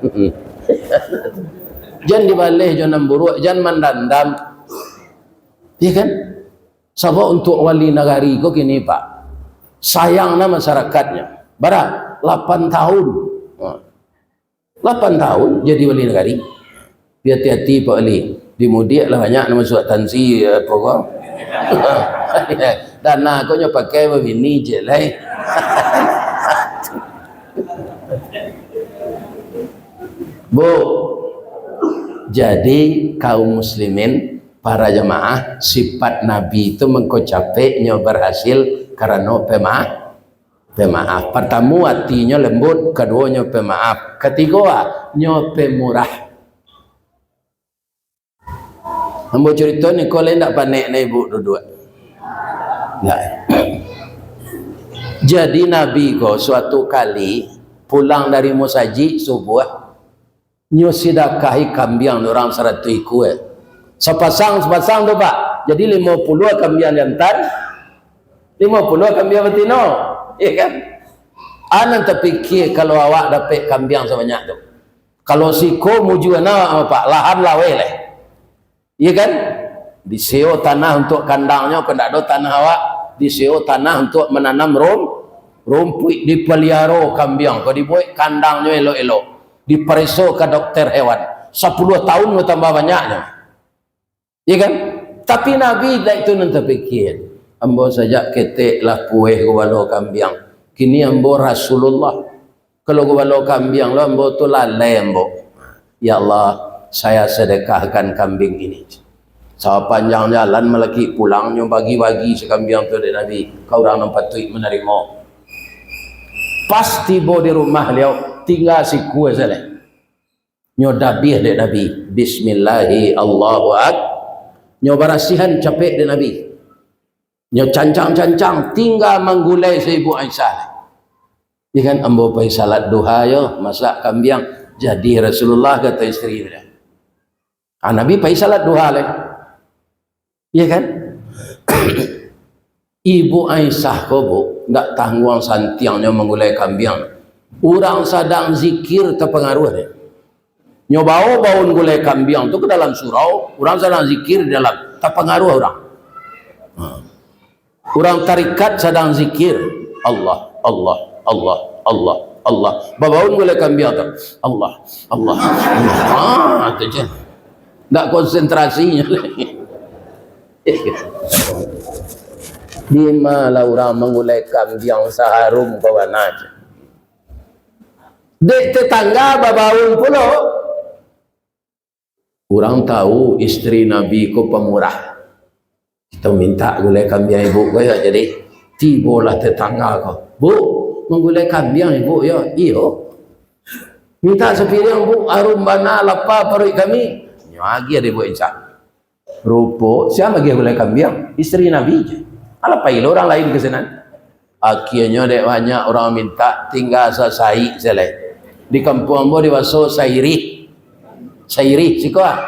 mm-mm. Jan dibaleh jo nan buruak, jan mandandam. Ya kan? Sabab untuk wali nagari ko kini, Pak, sayang na masyarakatnyo. Bara? Lapan tahun. Ha. Lapan tahun jadi wali nagari. Tapi hati-hati, Pak Wali. Di Mudiak lah banyak nan masuak tansi, apo ko. Dana ko nyo pakai babini je lai. Bu, jadi kaum muslimin, para jamaah, sifat Nabi tu mangko capek nyo berhasil karano pemaaf. Pemaaf. Partamo, atinyo lembut, kaduonyo pemaaf, katigo, ah, nyo pemurah. Ambo curito ni, ko lai ndak panek na ibu duduak? Ndak. Jadi Nabi ko suatu kali pulang dari musajik subuah, nyo sidakahi kambiang urang saratuih ikua. Sapasang, sapasang tu, Pak. Jadi limo puluah kambiang jantan, limo puluah kambiang batino. Iya kan? Anan tapikia kalau awak dapek kambiang sabanyak tu. Kalau siko mujua na, Pak, lahan laweh lai. Iya kan? Diseo tanah untuak kandangnyo, kok ndak ado tanah awak, diseo tanah untuak mananam rum-, rumpuik, dipaliaro kambiang, kok dibuek kandangnyo elok-elok, dipareso ka dokter hewan, sapuluah tahun batambah banyaknyo. Iya kan? Tapi Nabi indak itu nan tapikia. Ambo sajak ketek lah pueh gubalo kambiang. Kini ambo Rasulullah. Kalau gubalo kambiang lo ambo tu lalai ambo. Ya Allah, saya sedekahkan kambing ini. Sapanjang jalan malakik pulang, nyo bagi-bagi sakambiang tu dek Nabi, ka urang nan patuik manarimo. Pas tibo di rumah liau, tingga sikua sajo. Nyo dabiah dek Nabi, "Bismillahi, Allahu Ak-," nyo barasiahan capek dek Nabi. Nyo cancang-cancang, tingga manggulai sajo Ibu Aisyah. Iya kan, "Ambo pai salat duha yo, masak kambiang, jadi Rasulullah," kato isteri tu. Ah, Nabi pai salat duha lai. Iya kan? Ibu Aisyah ko, Bu, ndak tangguang santiangnyo manggulai kambiang. Urang sadang zikir tapangaruah dek. Nyo bao baun gulai kambiang tu ka dalam surau, urang sadang zikir di dalam, tapangaruah urang. Ha. Urang tarikat sadang zikir, Allah, Allah, Allah, Allah, Allah. Babaun gulai kambiang tu, Allah, Allah, Allah. Ha, tu je. Ndak konsentrasinyo lai. Di ma lah urang manggulai kambiang saharum ko bana je. Dek tetangga babaun pulo. Urang tahu isteri Nabi ko pamurah. Kito mintak gulai kambiang ibu ko yo, jadi tibolah tetangga ko, "Bu, manggulai kambiang ibu yo?" "Iyo." "Mintak sapiriang, Bu, arum bana lapa paruik kami." Nyo agiah dek Ibu Aisyah. Rupo, sia agiah gulai kambiang? Isteri Nabi je. Alah, pai lo urang lain ka sinan. Akhianyo dek banyak urang mintak, tingga sasaik sajo lai. Di kampuang ambo dibaso sairih. Sairih, siko ah.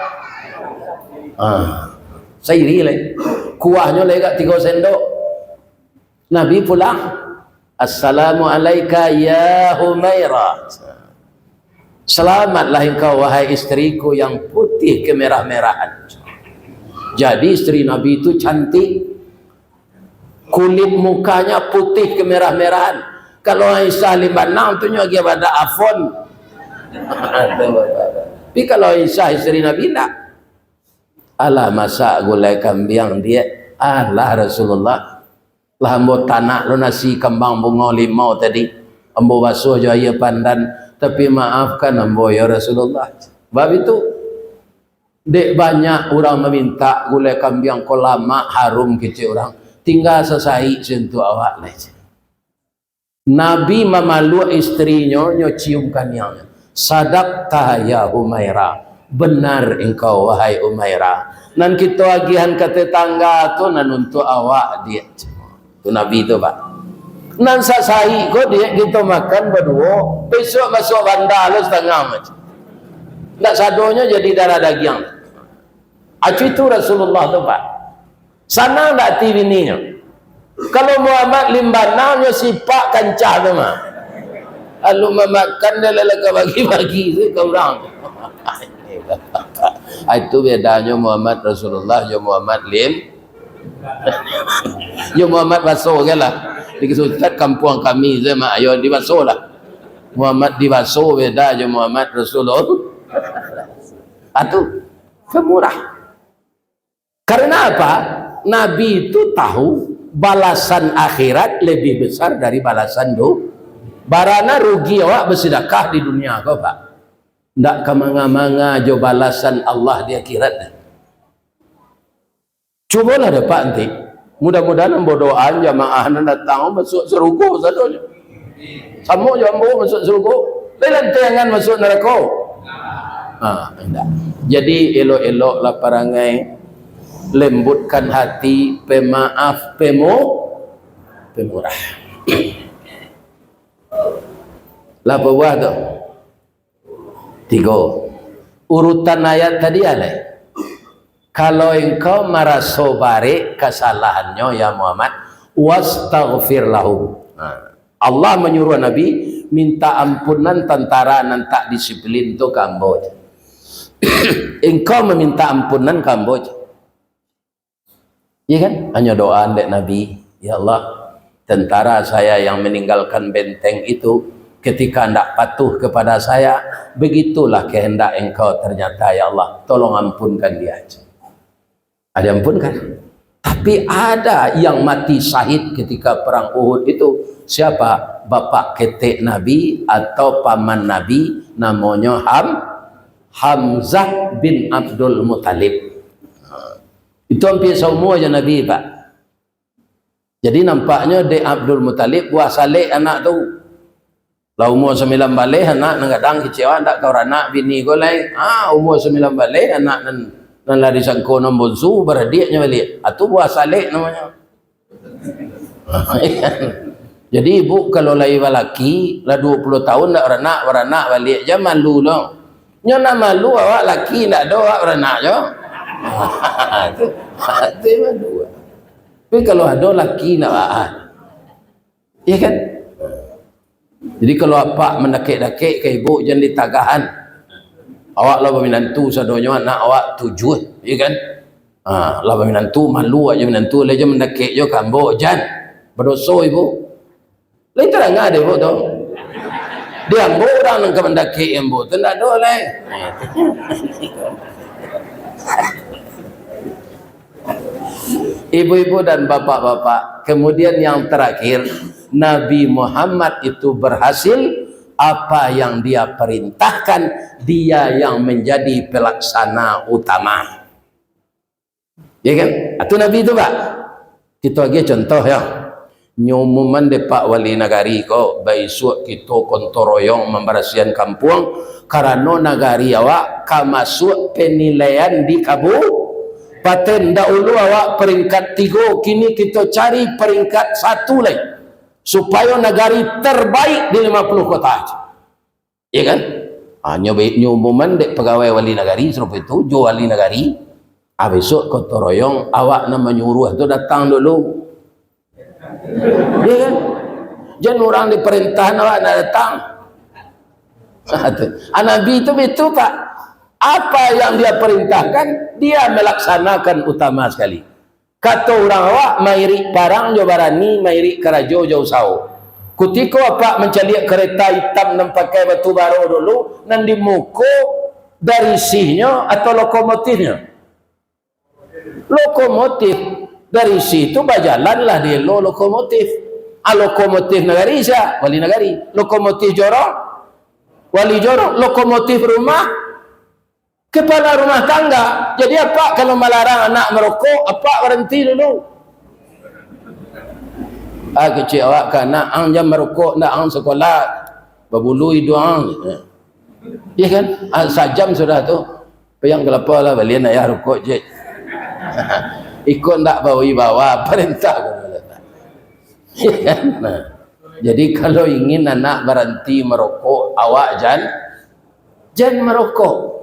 Ah, sairih lai. Kuahnyo lai agak tigo sendok. Nabi pulang. "Assalamu alaika ya Humaira." Selamatlah engkau, wahai istriku yang putih kemerah-merahan. Jadi istri Nabi itu cantik. Kulit mukanya putih kemerah-merahan. Kalau Aisyah limbanang tu nyo agiah badak Avon. Tapi kalau Aisyah istri Nabi, ndak. "Alah masak gulai kambiang, Diak?" "Alah, Rasulullah. Lah ambo tanak lo nasi kambang bungo limau tadi. Ambo basuah jo aia pandan, tapi maafkan ambo, ya Rasulullah." Bab itu, dek banyak urang mamintak gulai kambiang ko lamak, harum kecek urang. Tingga sasaik se untuak awak lai. Nabi mamaluak istrinyo, nyo cium kaniangnyo. "Sadakta ya Humaira, benar engkau, wahai Humaira. Nan kito agiahan ka tetangga tu nan untuak awak, Diak." Tu Nabi tu, Pak. Nan sasaik ko, Diak, kito makan baduo, bisuak masuak banda lo satangah macam. Ndak sadonyo jadi darah dagiang. Acu itu Rasulullah tu, Pak. Sanang ndak ati bininyo? Kalau Muhammad limbanang, nyo sipak kancah tu mah. Lalu mamakan, dah lah ka bagi-bagi tu ka urang. Ah, itu bedanyo Muhammad Rasulullah jo Muhammad lim-, jo Muhammad baso kan lah. Di Ustaz kampuang kami tu, mak ayo di baso lah. Muhammad di baso beda jo Muhammad Rasulullah. Atu, pemurah. Karena apa? Nabi itu tahu balasan akhirat lebih besar dari balasan du-, barana rugi awak bersedekah di dunia ko, Pak. Ndak ka manga-manga jo balasan Allah di akhirat. Cubolah dek Pak nanti. Mudah-mudahan ambo doaan jamaah nan datang masuak sarugo sadonyo. Samo jo ambo masuak sarugo. Lai lantiangan masuak narako. Ha, indak. Jadi, elok-eloklah parangai, lembutkan hati, pemaaf, pemu-, pemurah. Lah buah tu. Tigo. Urutan ayat tadi alai. Kalau engkau maraso barek kasalahannyo, ya Muhammad, wastaghfir lahu. Ha. Allah manyuruah Nabi, "Minta ampunan tantara nan tak disiplin tu ka ambo." Engkau maminta ampunan ka ambo. Iya kan? Hanyo doa dek Nabi, "Ya Allah, tentara saya yang meninggalkan benteng itu, ketika ndak patuh kepada saya, begitulah kehendak Engkau ternyata, ya Allah, tolong ampunkan dia." Ada ampunkan. Tapi ada yang mati syahid ketika perang Uhud itu. Siapa? Bapak ketek Nabi atau paman Nabi, namonyo Ham-, Hamzah bin Abdul Muttalib. Itu ampia saumua jo Nabi, Pak. Jadi, nampaknyo dek Abdul Muttalib buah salek anak tu. Lah umua sambilan baleh, anak nan gadang kecek awak, ndak ka baranak bini ko lai. Ah, umua sambilan baleh, anak nan, nan lah disangko nan bonsu, baradiaknyo baliak. Ah, tu buah salek namonyo. Jadi, ibu kalau lai balaki, lah duo puluah tahun ndak baranak, baranak baliak, jan malu lo. Nyo nan malu awak laki ndak ado, awak baranak jo. Tu, tu malu. Tapi kalau ado laki ndak baa. Iya kan? Jadi kalau apak mandakek-dakek ka ibu, jan ditagahan. Awak lah baminantu sadonyo, anak awak tujuah, iya kan? Ha, lah baminantu, malu awak jo minantu, lah jan mandakek jo ka ambo, jan. Badoso ibu. Lain tarang dek ibu tu. Di ambo urang nan ka mandakek ambo tu ndak ado lai. Ibu-ibu dan bapak-bapak, kemudian yang terakhir, Nabi Muhammad itu berhasil, apa yang dia perintahkan, dia yang menjadi pelaksana utama. Ya kan? Atu Nabi tu, Pak. Kita agiah contoh, ya. Nyo umuman dek Pak Wali Nagari ko, baisuak kito gotong royong mambarasiahan kampuang, karano nagari awak ka masuak penilaian di kabupaten. Dahulu awak peringkat tigo, kini kito cari peringkat satu lai, supayo nagari terbaik di lima puluh kota. Ya kan? Ha, nyo baik, nyo umuman dek pagawai wali nagari, sarupo itu, jo wali nagari. Ah, besok gotong royong, awak nan manyuruah tu datang dulu. Ya kan? Jan urang diparentah awak ndak datang. Ah, Nabi tu bitu, Pak. Apa yang dia perintahkan, dia melaksanakan utama sekali. Kato urang awak, mairik parang jo barani, mairik karajo jo usaho. Kutiko apak mancaliak kareta itam nan pakai batu baro dulu, nan di muko darisihnyo atau lokomotifnyo? Lokomotif. Darisi tu bajalanlah dielo lokomotif. Ah, lokomotif nagari sia? Wali nagari. Lokomotif jorong? Wali jorong. Lokomotif rumah? Kepala rumah tangga. Jadi, apak kalau malarang anak marokok, apak baranti dulu. Ah, kecek awak ka anak, "Ang jan marokok, ndak ang sakolah, babulu iduang ang." Iya kan? Ah, sajam sudah tu. Payang kalapa lah, balian ayah rokok, cek. Iko ndak bawibawa, parentah ko. Iya kan? Nah. Jadi, kalau ingin anak baranti marokok, awak jan, jan marokok.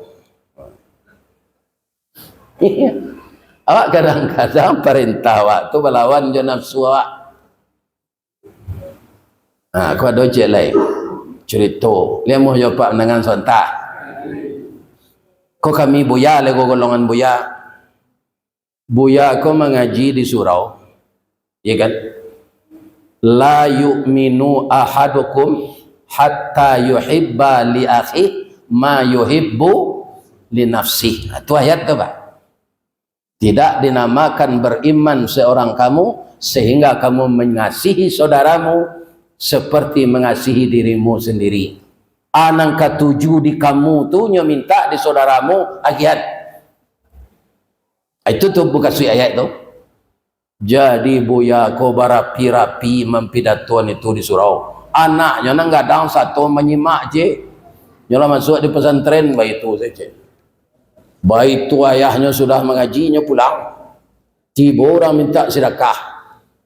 Iya. Awak kadang-kadang parentah awak tu balawan jo nafsu awak. Nah, ko ado ciek lai curito. Lai amuah jo apak mandanga sabanta? Ko kami buya, lai ko golongan buya. Buya ko mangaji di surau. Iya kan? "La yu'minu ahadukum hatta yuhibba li akhihi ma yuhibbu li nafsih." Nah, tu ayat tu, Pak. "Tidak dinamakan beriman seorang kamu sehingga kamu mengasihi saudaramu seperti mengasihi dirimu sendiri." Ah, nan katuju di kamu tu, nyo minta di saudaramu agihan. Itu tu mukasuik ayat tu. Jadi, buya ko barapi-rapi mampidatoan itu di surau. Anaknyo nan gadang sato manyimak, cek. Nyo lah masuak di pesantren, baitu sajo. Baitu ayahnyo sudah mangaji, nyo pulang. Tibo urang minta sidakah.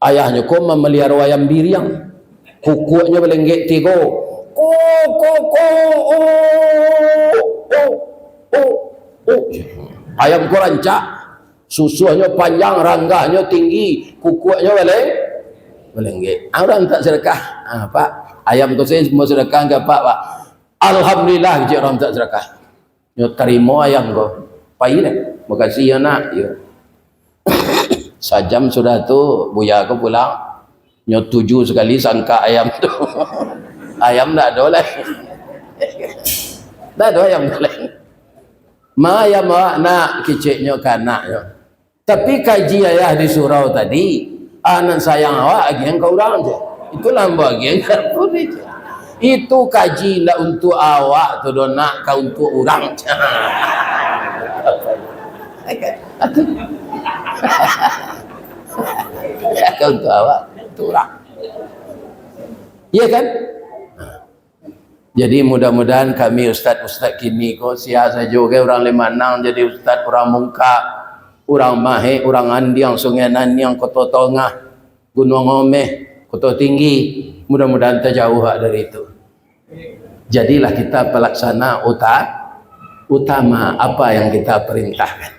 Ayahnyo ko mamaliharo ayam biriang. Kukuaknyo balenggek tigo. Ku, ku, ku, u, u, u, u. Ayam ko rancak. Susuahnyo panjang, ranggahnyo tinggi, kukuaknyo baleng-, balenggek. Ah, urang mintak sadakah. Ah, Pak, ayam ko sajo mau sadakah ka Apak, Pak. Alhamdulillah, kecek urang mintak sadakah. Nyo tarimo ayam ko. Pai deh. Makasih yo, Nak. Yo. Sajam sudah tu, buya ko pulang. Nyo tuju sakali sangkak ayam tu. Ayam ndak ado lai. Ndak ado ayam tu lai. "Ma ayam awak, Nak?" keceknyo ka anaknyo. "Tapi kaji ayah di surau tadi, ah, nan sayang awak agian ka urang," cek. "Itulah ambo agian ka urang," cek. "Itu kaji ndak untuak awak tu doh, Nak, ka untuak urang," cek. Ka untuak awak, untuak urang. Iya kan? Jadi, mudah-mudahan kami ustad-ustad kini ko, sia sajo gai urang Limanang jadi ustad, urang Mungka, urang Mahek, urang Andiang, Sungai Naniang, Koto Tongah, Gunuang Omeh, Koto Tinggi. Mudah-mudahan tajauah dari itu. Jadilah kita pelaksana uta-, utama apa yang kita perintahkan.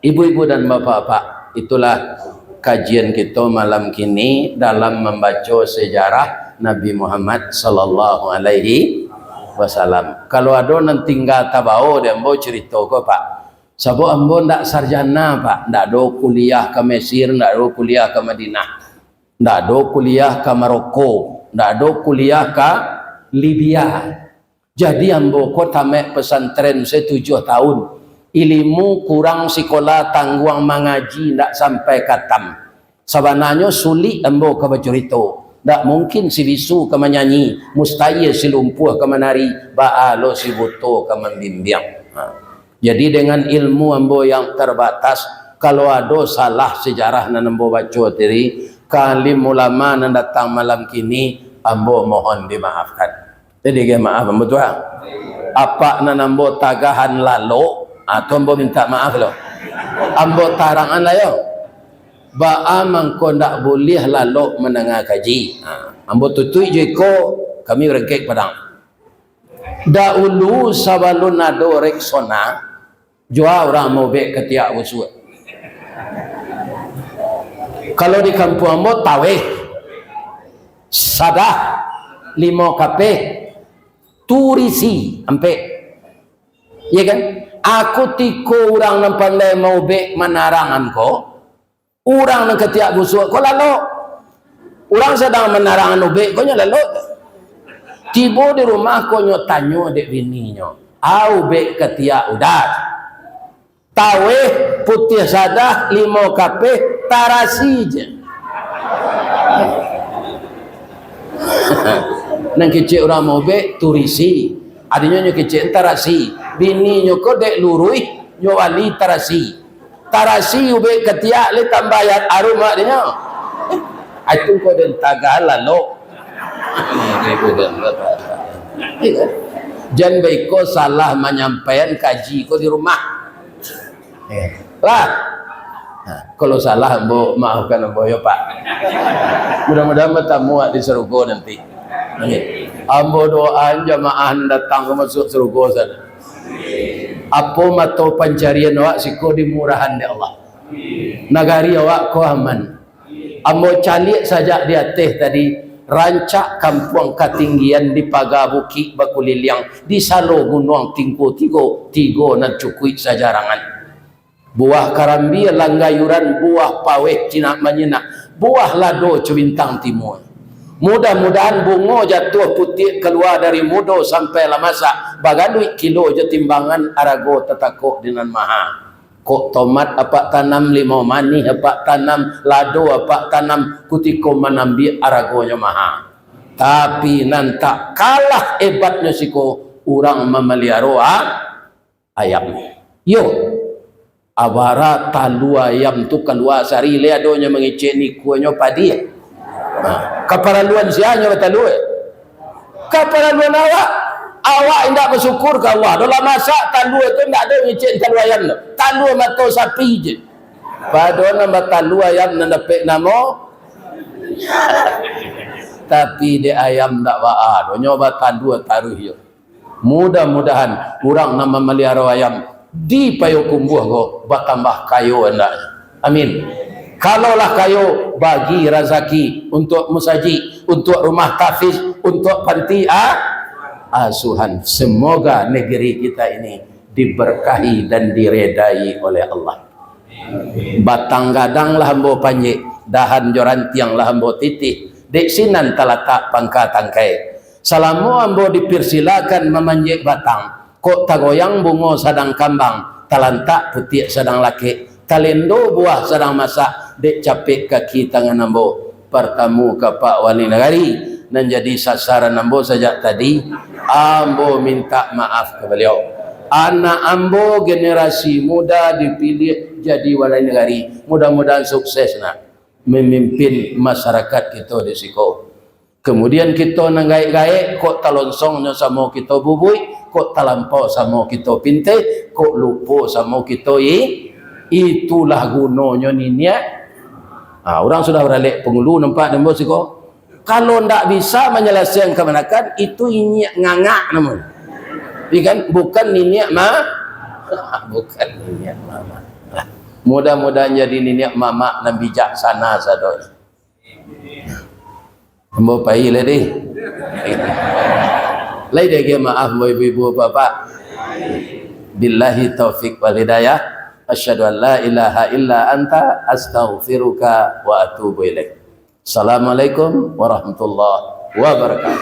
Ibu-ibu dan bapak-bapak, itulah kajian kito malam kini dalam mambaco sejarah Nabi Muhammad sallallahu alaihi wasallam. Kalau ado nan tingga tabao di ambo carito ko, Pak. Sabab ambo ndak sarjana, Pak. Ndak ado kuliah ka Mesir, ndak ado kuliah ka Madinah. Ndak ado kuliah ka Maroko, ndak ado kuliah ka Libya. Jadi ambo ko tamaik pesantren se tujuah tahun. Ilimu kurang sikola tangguang mangaji ndak sampai katam. Sabananyo sulik ambo ka bacurito. Ndak mungkin si bisu ka manyanyi, mustahil si lumpuah ka manari, baa lo si buto ka mambimbiang. Ha. Jadi, dengan ilmu ambo yang terbatas, kalau ado salah sejarah nan ambo baco tadi, ka alim ulama nan datang malam kini, ambo mohon dimaafkan. Jadi, gai maaf ambo tu, ha. Apak nan ambo tagahan lalok, ha, tu ambo minta maaf lo. Ambo tarangan lah yo. Baa mangko ndak buliah lalok mandanga kaji? Ha, ambo tutuik jo iko, kami barangkek Padang. Daulu sabalun ado Rexona, jua urang maubek katiak busuak. Kalau di kampuang ambo, taweh. Sadah limo kapeh, turisi ampek. Ya kan? Aku tiko urang nan pandai maubek manarang amko, urang nan katiak busuak ko lalok. Urang sadang manarang ubek ko nyo lalok. Tibo di rumah ko nyo tanyo dek bininyo, "A ubek katiak udah?" "Taweh, putiah sadah, limo kapeh, tarasi je." Nan kecek urang maubek, turisi. Adinyo nyo kecek tarasi. Bininyo ko dek luruih, nyo wali tarasi. Tarasi ubek katiak le tambah ayat arum adinyo. Itu ko den tagah lalok. Jan baiko salah manyampaian kaji ko di rumah. Eh, lah. Nah, kalau salah, ambo maafkan ambo, yo, Pak. Mudah-mudahan batamu di sarugo nanti. Amin. Ambo doaan jamaah datang ka masuak sarugo sana. Apo mato pancarian awak siko dimurahan dek Allah. Nagari awak ko aman. Ambo caliak sajak di ateh tadi, rancak kampuang katinggian di paga bukik bakuliliang, di salo gunuang tingko tigo, tigo nan cukuik sajarangan. Buah karambia langgayuran, buah paweh cinak manyinak, buah lado cuintang timua. Mudah-mudahan bungo jatuah putiak kalua dari mudo sampai lah masak, bagaduik kilo jo timbangan, arago tatakok di nan maha. Kok tomat apak tanam, limau manih apak tanam, lado apak tanam, kutiko manambiak aragonyo maha. Tapi nan tak kalah ebatnyo siko, urang mamaliaro a-, ayam. Yo, abara talua ayam tu kalua sari le adonyo mangecek nikuanyo padi. Nah, kaparaluan sianyo batalua? Kaparaluan awak. Awak indak basyukur ka Allah. Doh lah masak talua tu indak ado ngicek talua ayam tu. Talua mato sapi je. Padahal nan batalua ayam nan dapek namo. Tapi dek ayam ndak baa doh, nyo batalua taruih yo. Mudah-mudahan urang nan mamaliaro ayam di Payokumbuah ko batambah kayo andaknyo. Amin. Kalau lah kayo, bagi razaki untuak musajik, untuak rumah tahfiz, untuak panti a-, asuhan. Semoga negeri kita ini diberkahi dan diredai oleh Allah. Batang gadang lah ambo panjek, dahan jo rantiang lah ambo titih, dek sinan talatak pangka tangkai. Salamo ambo dipersilakan mamanjek batang, kok tagoyang bungo sadang kambang, talantak putiak sadang lakek, talendo buah sadang masak, dek capek kaki tangan ambo. Partamu ka Pak Wali Nagari, nan jadi sasaran ambo sajak tadi, ambo mintak maaf ka baliau. Anak ambo generasi muda dipiliah jadi Wali Nagari, mudah-mudahan sukses nak mamimpin masyarakat kito di siko. Kemudian kito nan gaek-gaek, kok talonsongnyo samo kito bubuik, kok talampau samo kito pinteh, kok lupo samo kito i-, itulah gunonyo niniak. Ha, urang sudah baralek pangulu nampak dek ambo siko. Kalau ndak bisa manyalasaian kamanakan, itu inyiak ngangak namonyo. Iya kan? Bukan niniak ma-, bukan niniak mamak. Mudah-mudahan jadi niniak mamak nan bijaksana sadonyo. Ambo pai lah deh. Lai dek maaf, ambo ibu-ibu, bapak. Billahi taufik wal hidayah. Asyhadu an la ilaha illa anta, astaghfiruka wa atubu ilaik. Assalamualaikum warahmatullahi wabarakatuh.